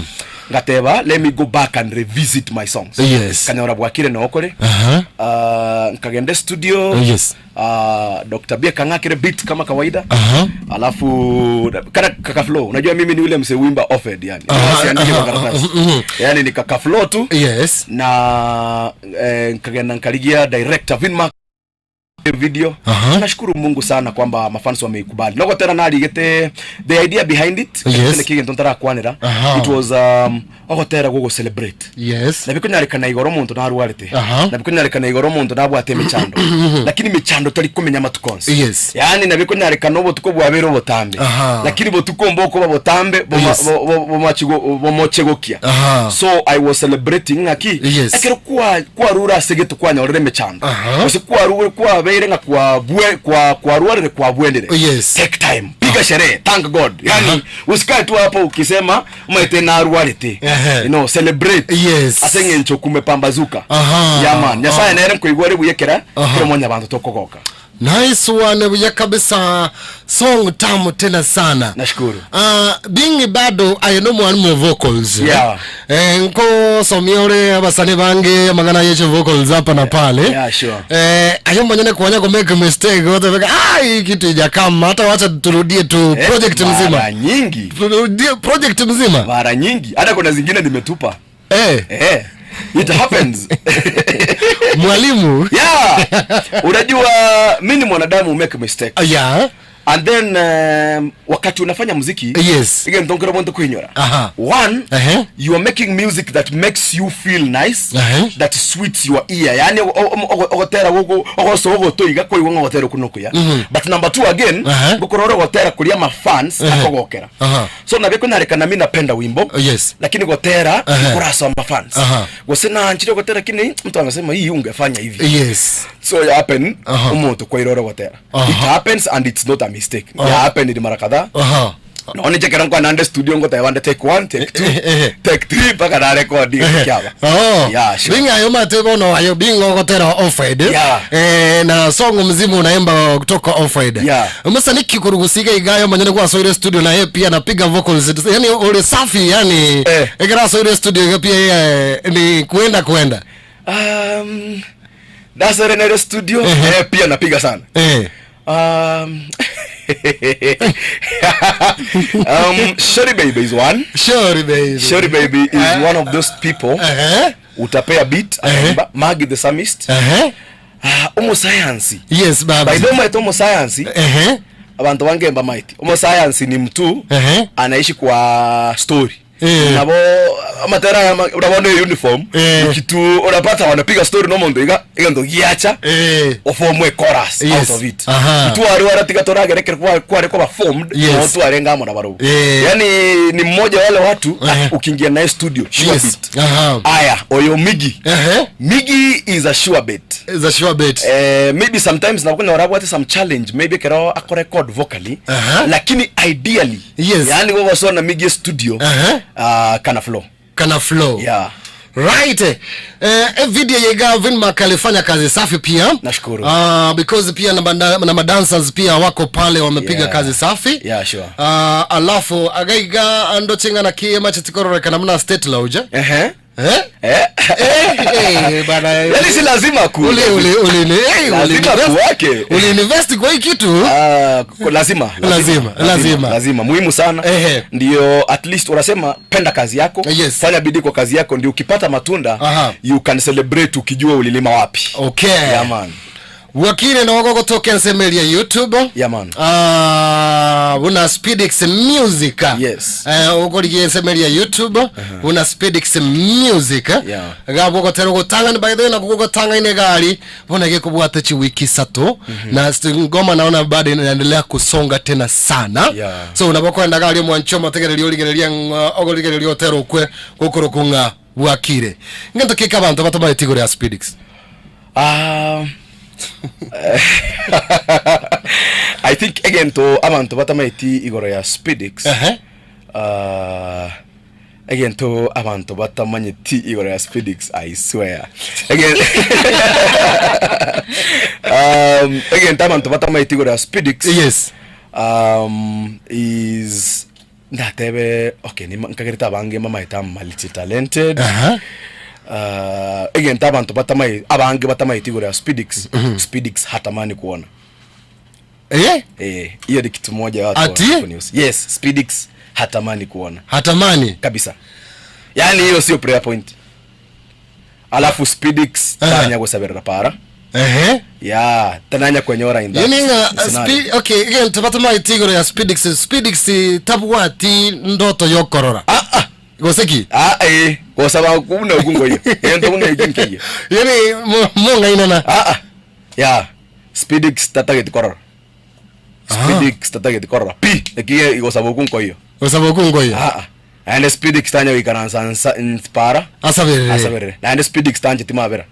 ngateba let me go back and revisit my songs Yes. kanyora bwakire nokore Aha. uh, nkagenda studio Yes. uh, Dr. B akang'akire beat kama kawaida Aha. alafu kana kaka flow unajua mimi ni ule msee wimba offed yani Aha, Siandiki kwa aha, karatasi mhm. yani ni kaka flow tu Yes. na eh, nkagenda nkarigia director Vinmark video Aha. nashukuru mungu sana kwamba mafans wameikubali nogotera narigete the idea behind it Yes. kigento ntarakwanira Aha. it was um, ogotera gogo celebrate Yes. nabikonyarekana igoro omonto narwarete Aha. nabikonyarekana igoro omonto nabwate emechando lakini emechando tari komenya amatuko onsi Yes. yaani nabikonyarekana obotuko bwabere obotambe Aha. lakini botuko mbokoba botambe boma- Yes. bo- bo- bomachigo- bomochegokia Aha. so i was celebrating ng'aki Yes. ekero kwa- kwarure ase gete kwanyorire emechando Aha. gose kwarure kwabeire ng'a kwabwe kwa kwarwarire kwabwenire Yes. take time piga sherehe thank god yani usikae tu hapo ukisema maete narwarete Ehe. you know celebrate Yes. ase eng'encho kumepambazuka Aha. yeah man nyasaye Aha. nere nkoigwa ore buya kera Aha. kera mwanya bantu tokogoka Nice one buya kabisa song tamu tena sana nashukuru Uh, being bado aye no mwalimu wa vocals Yeah. eh, nko somia ore abasani bange amang'ana yeche vocals hapa na pale Yeah, sure. eh, ayo mwenyewe kuanya ku make mistake wote weka ah hii kitu ijakama hata wacha turudie tu Eh, project mzima mara nyingi turudie project mzima mara nyingi hata kuna zingine nimetupa eh, eh it happens mwalimu yeah unajua mi ni mwanadamu make mistake yeah and then um, wakati unafanya muziki Yes. ige ntonkera bonto kuinyora Aha. one Ehe. you are making music that makes you feel nice Ehe. that sweets your ear yani ogotera ogoso ogotoiga koigwa ng'ogotera okunokuya but number two again Ehe. gukorora ogotera kuria mafans Ehe. akogokera Aha. so nabio mi napenda wimbo Yes. lakini gotera Ehe. kurasoma fans Aha. gose nanchire gotera lakini mtu anasema hii ungefanya hivi yes so ya happen Aha. omonto kwairora gotera Aha. it happens and it's not a mistake Aha. ya happen iri mara kadhaa aha none chekera nkwanande studio ngoteba nde take one take two Eh, eh. take three mpaka na record kiaba Oh. Yeah, sure. Being ayo matebo no ayo being ogotera offside. Yeah. Eh, na song mzima unaimba kutoka offside. Yeah. Musa kikurugusiga igayo manyene kwa soire studio na yeye pia anapiga vocals. Yani ule safi yani. Eh. Ekera soire studio iga pia yeye ni kuenda kuenda. um that's a studio Ehe. eh, pia napiga sana Eh. um um Sherry Baby is one Sure baby. Sherry Baby is one of those people Eh. utapea beat akaimba Maggie the Psalmist Eh. ah omusayansi Yes baba. by the way omusayansi Eh. abantu bangemba maiti omusayansi ni mtu Eh. anaishi kwa story Eh. nabo amatera aya ma- unabona hiyo uniform Eh. ni kitu unapata wanapiga story no mondo iga iga ndo giacha Eh. ofomwe chorus Yes. out of it Aha. twari waratiga toragerekere kwa kware kwa formed Yes. no twarenga mona baro Eh. yani ni mmoja wale watu Eh. ah, ukiingia naye studio sure Yes. beat Aha. aya oyo migi Eh. migi is a sure bet Is a sure bet. Eh, maybe sometimes nakunya warabwate some challenge maybe kero ako record vocally Aha. lakini ideally Yes. yani gogosona migi studio Aha. uh, kana flow Kana flow. yeah Right. Eh, eh, video ya Vinmark alifanya kazi safi pia. Nashukuru. Ah, because pia na, banda, na madancers pia wako pale wamepiga Yeah. kazi safi. Yeah, sure. Ah, alafu agaiga andochenga na kiema chetikororeka namna state lounge. Ehe. Eh? Eh. Eh, eh, bana. yani si lazima ku Uli uli uli eh, uli Lazima invest- kuwake. Uli invest kwa hii kitu? Ah, ko- lazima Lazima, lazima. lazima muhimu sana Ehe. ndio at least unasema penda kazi yako Yes. fanya bidii kwa kazi yako ndio ukipata matunda Aha. you can celebrate ukijua ulilima wapi Okay. yeah, man. Bwakire nogo gotoka ensemo eria YouTube. Yeah, man. Ah, buna Speedix Music. Yes. Eh, okorigia ensemo eria YouTube buna Speedix Music. Yeah. Gabwo gotera ogotang'ani by the way nako gogotang'aina egari bona gekobwata chiwiki isato na st- ngoma naona bado inaendelea kusonga tena sana. Yeah. So nabo kwenda gari omwanchi omotegereria origereria ng'a ogorigereria otera okwe gokorokwa ng'a bwakire. Ngento ki eke abanto batamaeti igoro ya Speedix? Ah, I think egento abanto batamaeti igoro ya Speedix Ehe. ah, egento abanto batamanyeti igoro ya Speedix I swear Ege- um, egento abanto batamaeti igoro ya Speedix Yes. um, is Ndatebe okay nima nkagerete abange mbamaete am multi talented Aha. Ah, egento abanto batamae abange batamaeti igoro ya Speedix Speedix hatamani kuona Eh? eh hiyo ni kitu moja ya watu Ati? kunihusu. Yes, Speedix hatamani kuona Hatamani. kabisa. Yaani hiyo sio prayer point. Alafu Speedix Aha. tanya gosaberera para. Ehe. Yeah, tananya kwenyora in that. Yaani ng'a scenario. spe- okay egento batamaeti igoro ya Speedix Speedix tabwati ndoto yokorora. Ah ah. Gose ki? Ah eh, gosaba kuna okungoyo. Egento buna ekio nkiya. Yaani mo- mong'ainana. Ah ah. Yeah. Speedix tatageti korora. Speedix tatageti korora. Pi ekiye igosaba okunkoyo. Gosaba okunkoyo. Ah ah. Naende Speedix tanya goikaransa nsa nsipara. Asaberere. Asaberere. Naende Speedix tancheti mabera.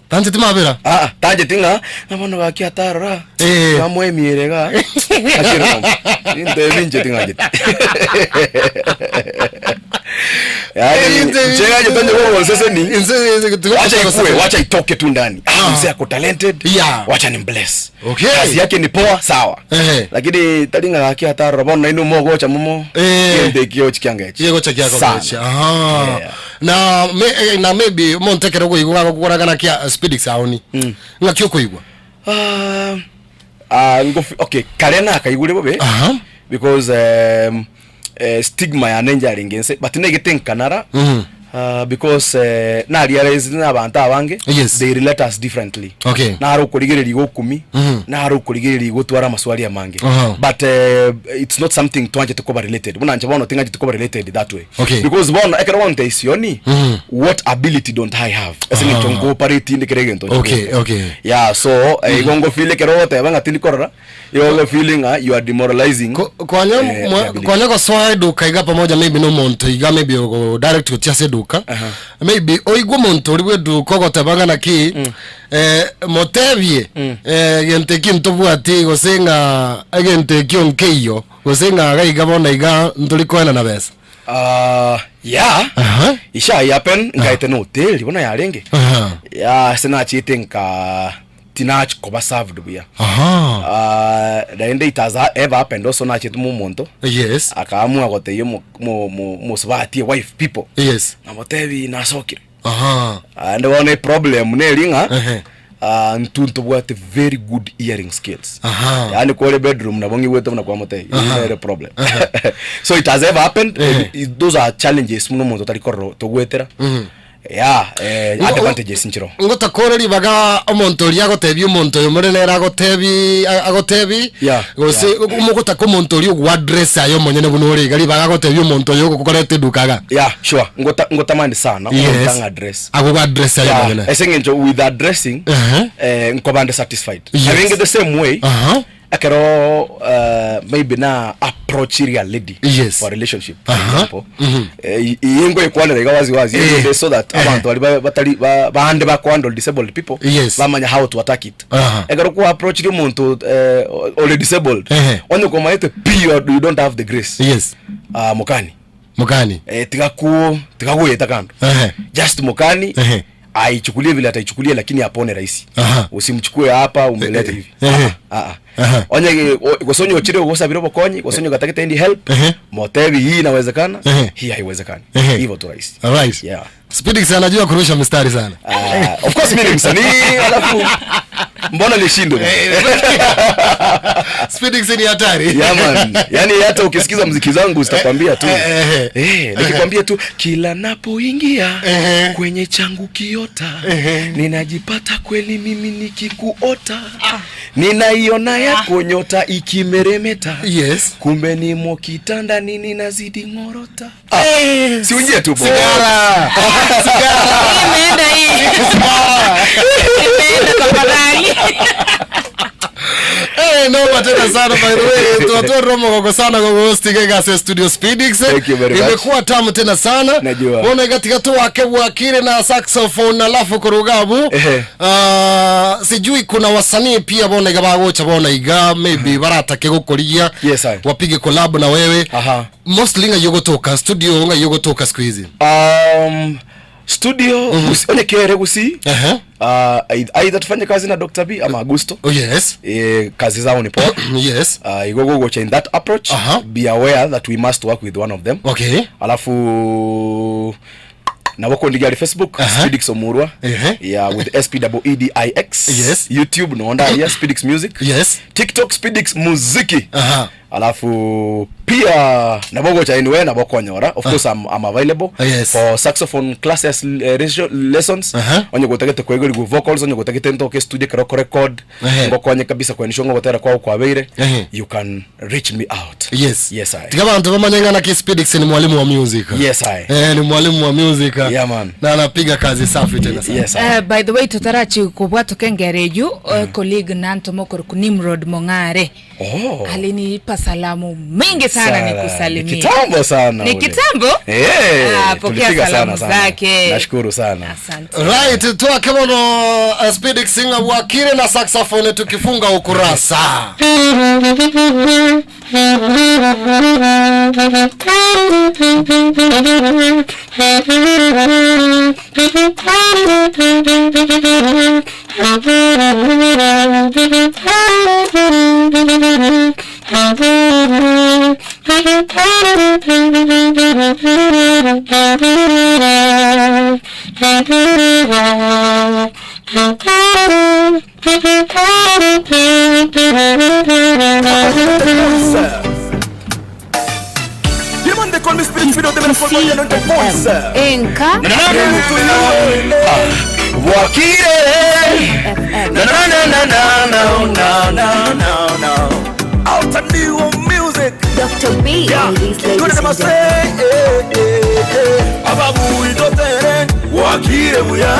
Tancheti mabera? Ah ah, tancheti ng'a ng'a bono gaki atarora. Eh. Bamoemiere iga. Akire mono. Ebinto ebi inche ting'ancheti. Yaani Ebinto ebi- inche ng'anchete onye kogonseseni. Inse- Wacha ikue, wacha itoke tu ndani. Ah, Ah. mzee ako talented. Yeah. Wacha ni bless. Okay. Kazi yake ni poa, sawa. Ehe. Lakini tari ng'a gaki atarora bono nainwe mogocha momo. Eh. Gento ekio chikianga echi. Yego chikiago Sana. echi. Aha. Yeah. Na me, eh, na maybe omonto ekero okoigwa gagokora ng'a kia Speedix aoni. Ng'aki okoigwa? Ah, ah, ngofi- okay kare nakaigure bobe Aha. because um, eh, stigma yane njarenge nse but negete nkanara Mhm. ah, because eh, narealize na abanto abange Yes. they relate us differently Okay. naro okorigereria iga okumi Mhm. naro okorigereria iga otware amaswali amange Aha. but eh, it's not something twanchete koba related buna inche bono ting'anchete koba related that way Okay. because bono ekero gonteisioni Mhm. what ability don't i have ase eng'encho Ah. nkopareti inde kera egento Okay, nchigwete. okay. yeah so eh, igo ngofeel ekero ogoteba ng'a tindi korora igo ogofeel ng'a you are demoralizing Ko- kwanya eh, mwa- the ability. kwanya gosoa eduka iga pamoja maybe na omonto iga maybe ogo direct gochia ase eduka maybe oigwe omonto oria bwa eduka ogoteba ng'a naki eh, motebie eh, gento eki ntobwati gose ng'a egento ekio nkeiyo gose ng'a iga iga bono iga ntori koenana besa Ah, yeah Aha. isha happen nkaete na hoteli bono yarenge Aha. yeah ase nachiete nka tinachi koba served buya Aha. Ah, naende it has ever happened also nachete mo omonto Yes. akaamua gotebia omo- mo- mo- mosubati wife people Yes. namotebi nasokire Aha. Naende bono eproblem neri ng'a Ehe. ah, intwe ntobwate very good hearing skills Aha. yaani kore bedroom nabo ng'igwete buna kwamotebia Aha. Eyio nere problem so it has ever happened Ehe. It- those are challenges buna omonto otari korora togwetera yeah eh, Ngo- advantages nchiro ngotakore ribaga omonto oria agotebia omonto oyo more nere agotebi a- agotebi Yeah, gose yeah. omogotaka omonto oria ogoaddress aye omonyene buna ore iga ribaga agotebia omonto oyo ogokoreta eduka iga yeah sure ngota ngotamani sana Yes. omonto ang'a address agogo address aye Yeah, omonyene ase eng'encho with addressing Ehe. eh, nkobande satisfied Yes. I think the same way Aha. ekero uh, maybe na approach ria lady Yes. for a relationship for Aha. example Mhm. eh, iyi ngoikwanera iga wazi wazi Eh. so that Eh. abanto bari ba- batari ba- bande bakohandle disabled people Yes. bamanya how to attack it Aha. ekero kwa approach ria omonto eh, ore disabled Ehe. onye komaete pi you are- you don't have the grace Yes. Ah, mokani Mokani. eh, tiga ku tiga goeta kando Ehe. just mokani Ehe. aichukulie vile ataichukulia lakini apone rahisi Aha. usimchukue hapa umlete hivi Ehe. Ah, ah. Aha. onye o- gose onye ochire gosabire obokonyi gose onye gatagete endi help Ehe. motebi hii inawezekana Ehe. hii haiwezekani Ehe. hivyo tu rahisi Alright. yeah Speedix anajua kurusha mstari sana. Ah, of course mimi ni msanii alafu Mbona nishindwe? Speedix ni hatari. Yeah, man. Yaani hata ukisikiza mziki zangu zitakwambia tu. Eh, nikikwambia tu kila napoingia kwenye changu kiota ninajipata kweli mimi nikikuota ninaiona yako nyota ikimeremeta. Yes. Kumbe nimo kitanda nini nazidi ng'orota. Ah, si unjie tu bo. Sigara. Imeenda hii. Imeenda tafadhali. Eh, noma tena sana by the way. Tunatoa romo koko sana kwa hosting Gase Studio Speedix. Thank you very much. Imekuwa tamu tena sana. Najua. Mbona katika tu wake wakire na saxophone alafu kurugabu. Ehe. Ah, sijui kuna wasanii pia bona iga bagocha bona iga maybe baratake gukuria. Yes, I. Wapige collab na wewe. Aha. Mostly nga yogotoka studio nga yogotoka siku hizi. Studio mm onye gusi either tufanye kazi na Dr. B ama Augusto. Oh, yes. Kazi zao ni poa. Yes. Igogo gocha in that approach. Be aware that we must work with one of them. Okay. Alafu na wako ndigari Facebook Speedix Omurwa. Yeah, with S P E E D I X. Yes. YouTube naonda yeah, Speedix Music. Yes. TikTok Speedix Muziki. Alafu pia nabogo cha anywhere nabokonyora of course I'm available Yes. for saxophone classes lessons onye gutagete kwegerigu vocals onye gutagete ntoke studio keroko record ngokonye kabisa kwenisho ngogotera kwao kwabeire you can reach me out. Yes. Yes, I. Tiga bantu bamanyengana ki Speedix ni mwalimu wa music. Yes, I. Eh, ni mwalimu wa music. Yeah, man. Na anapiga kazi safi tena sana. Yes, By the way tutarachi kubwa tukengereju colleague nanto mokor Nimrod Mong'are. Oh. Alinipa salamu mingi sana, Sana. nikusalimie. Ni kitambo sana Ni ule. kitambo? Eh, Ah, pokea tulipiga salamu sana sana. zake. Nashukuru sana. Asante. Right, twake bono Speedix Singer wakire na saxophone tukifunga ukurasa. Yeah, man, they call me Spirit Fido, they call me the voice. Enka. Wakire. Na na na na na na na na na. Out and new music. Dr. B Yeah. on these Good ladies them and say, gentlemen. eh, eh, eh. Ababu itotere, wakire buya.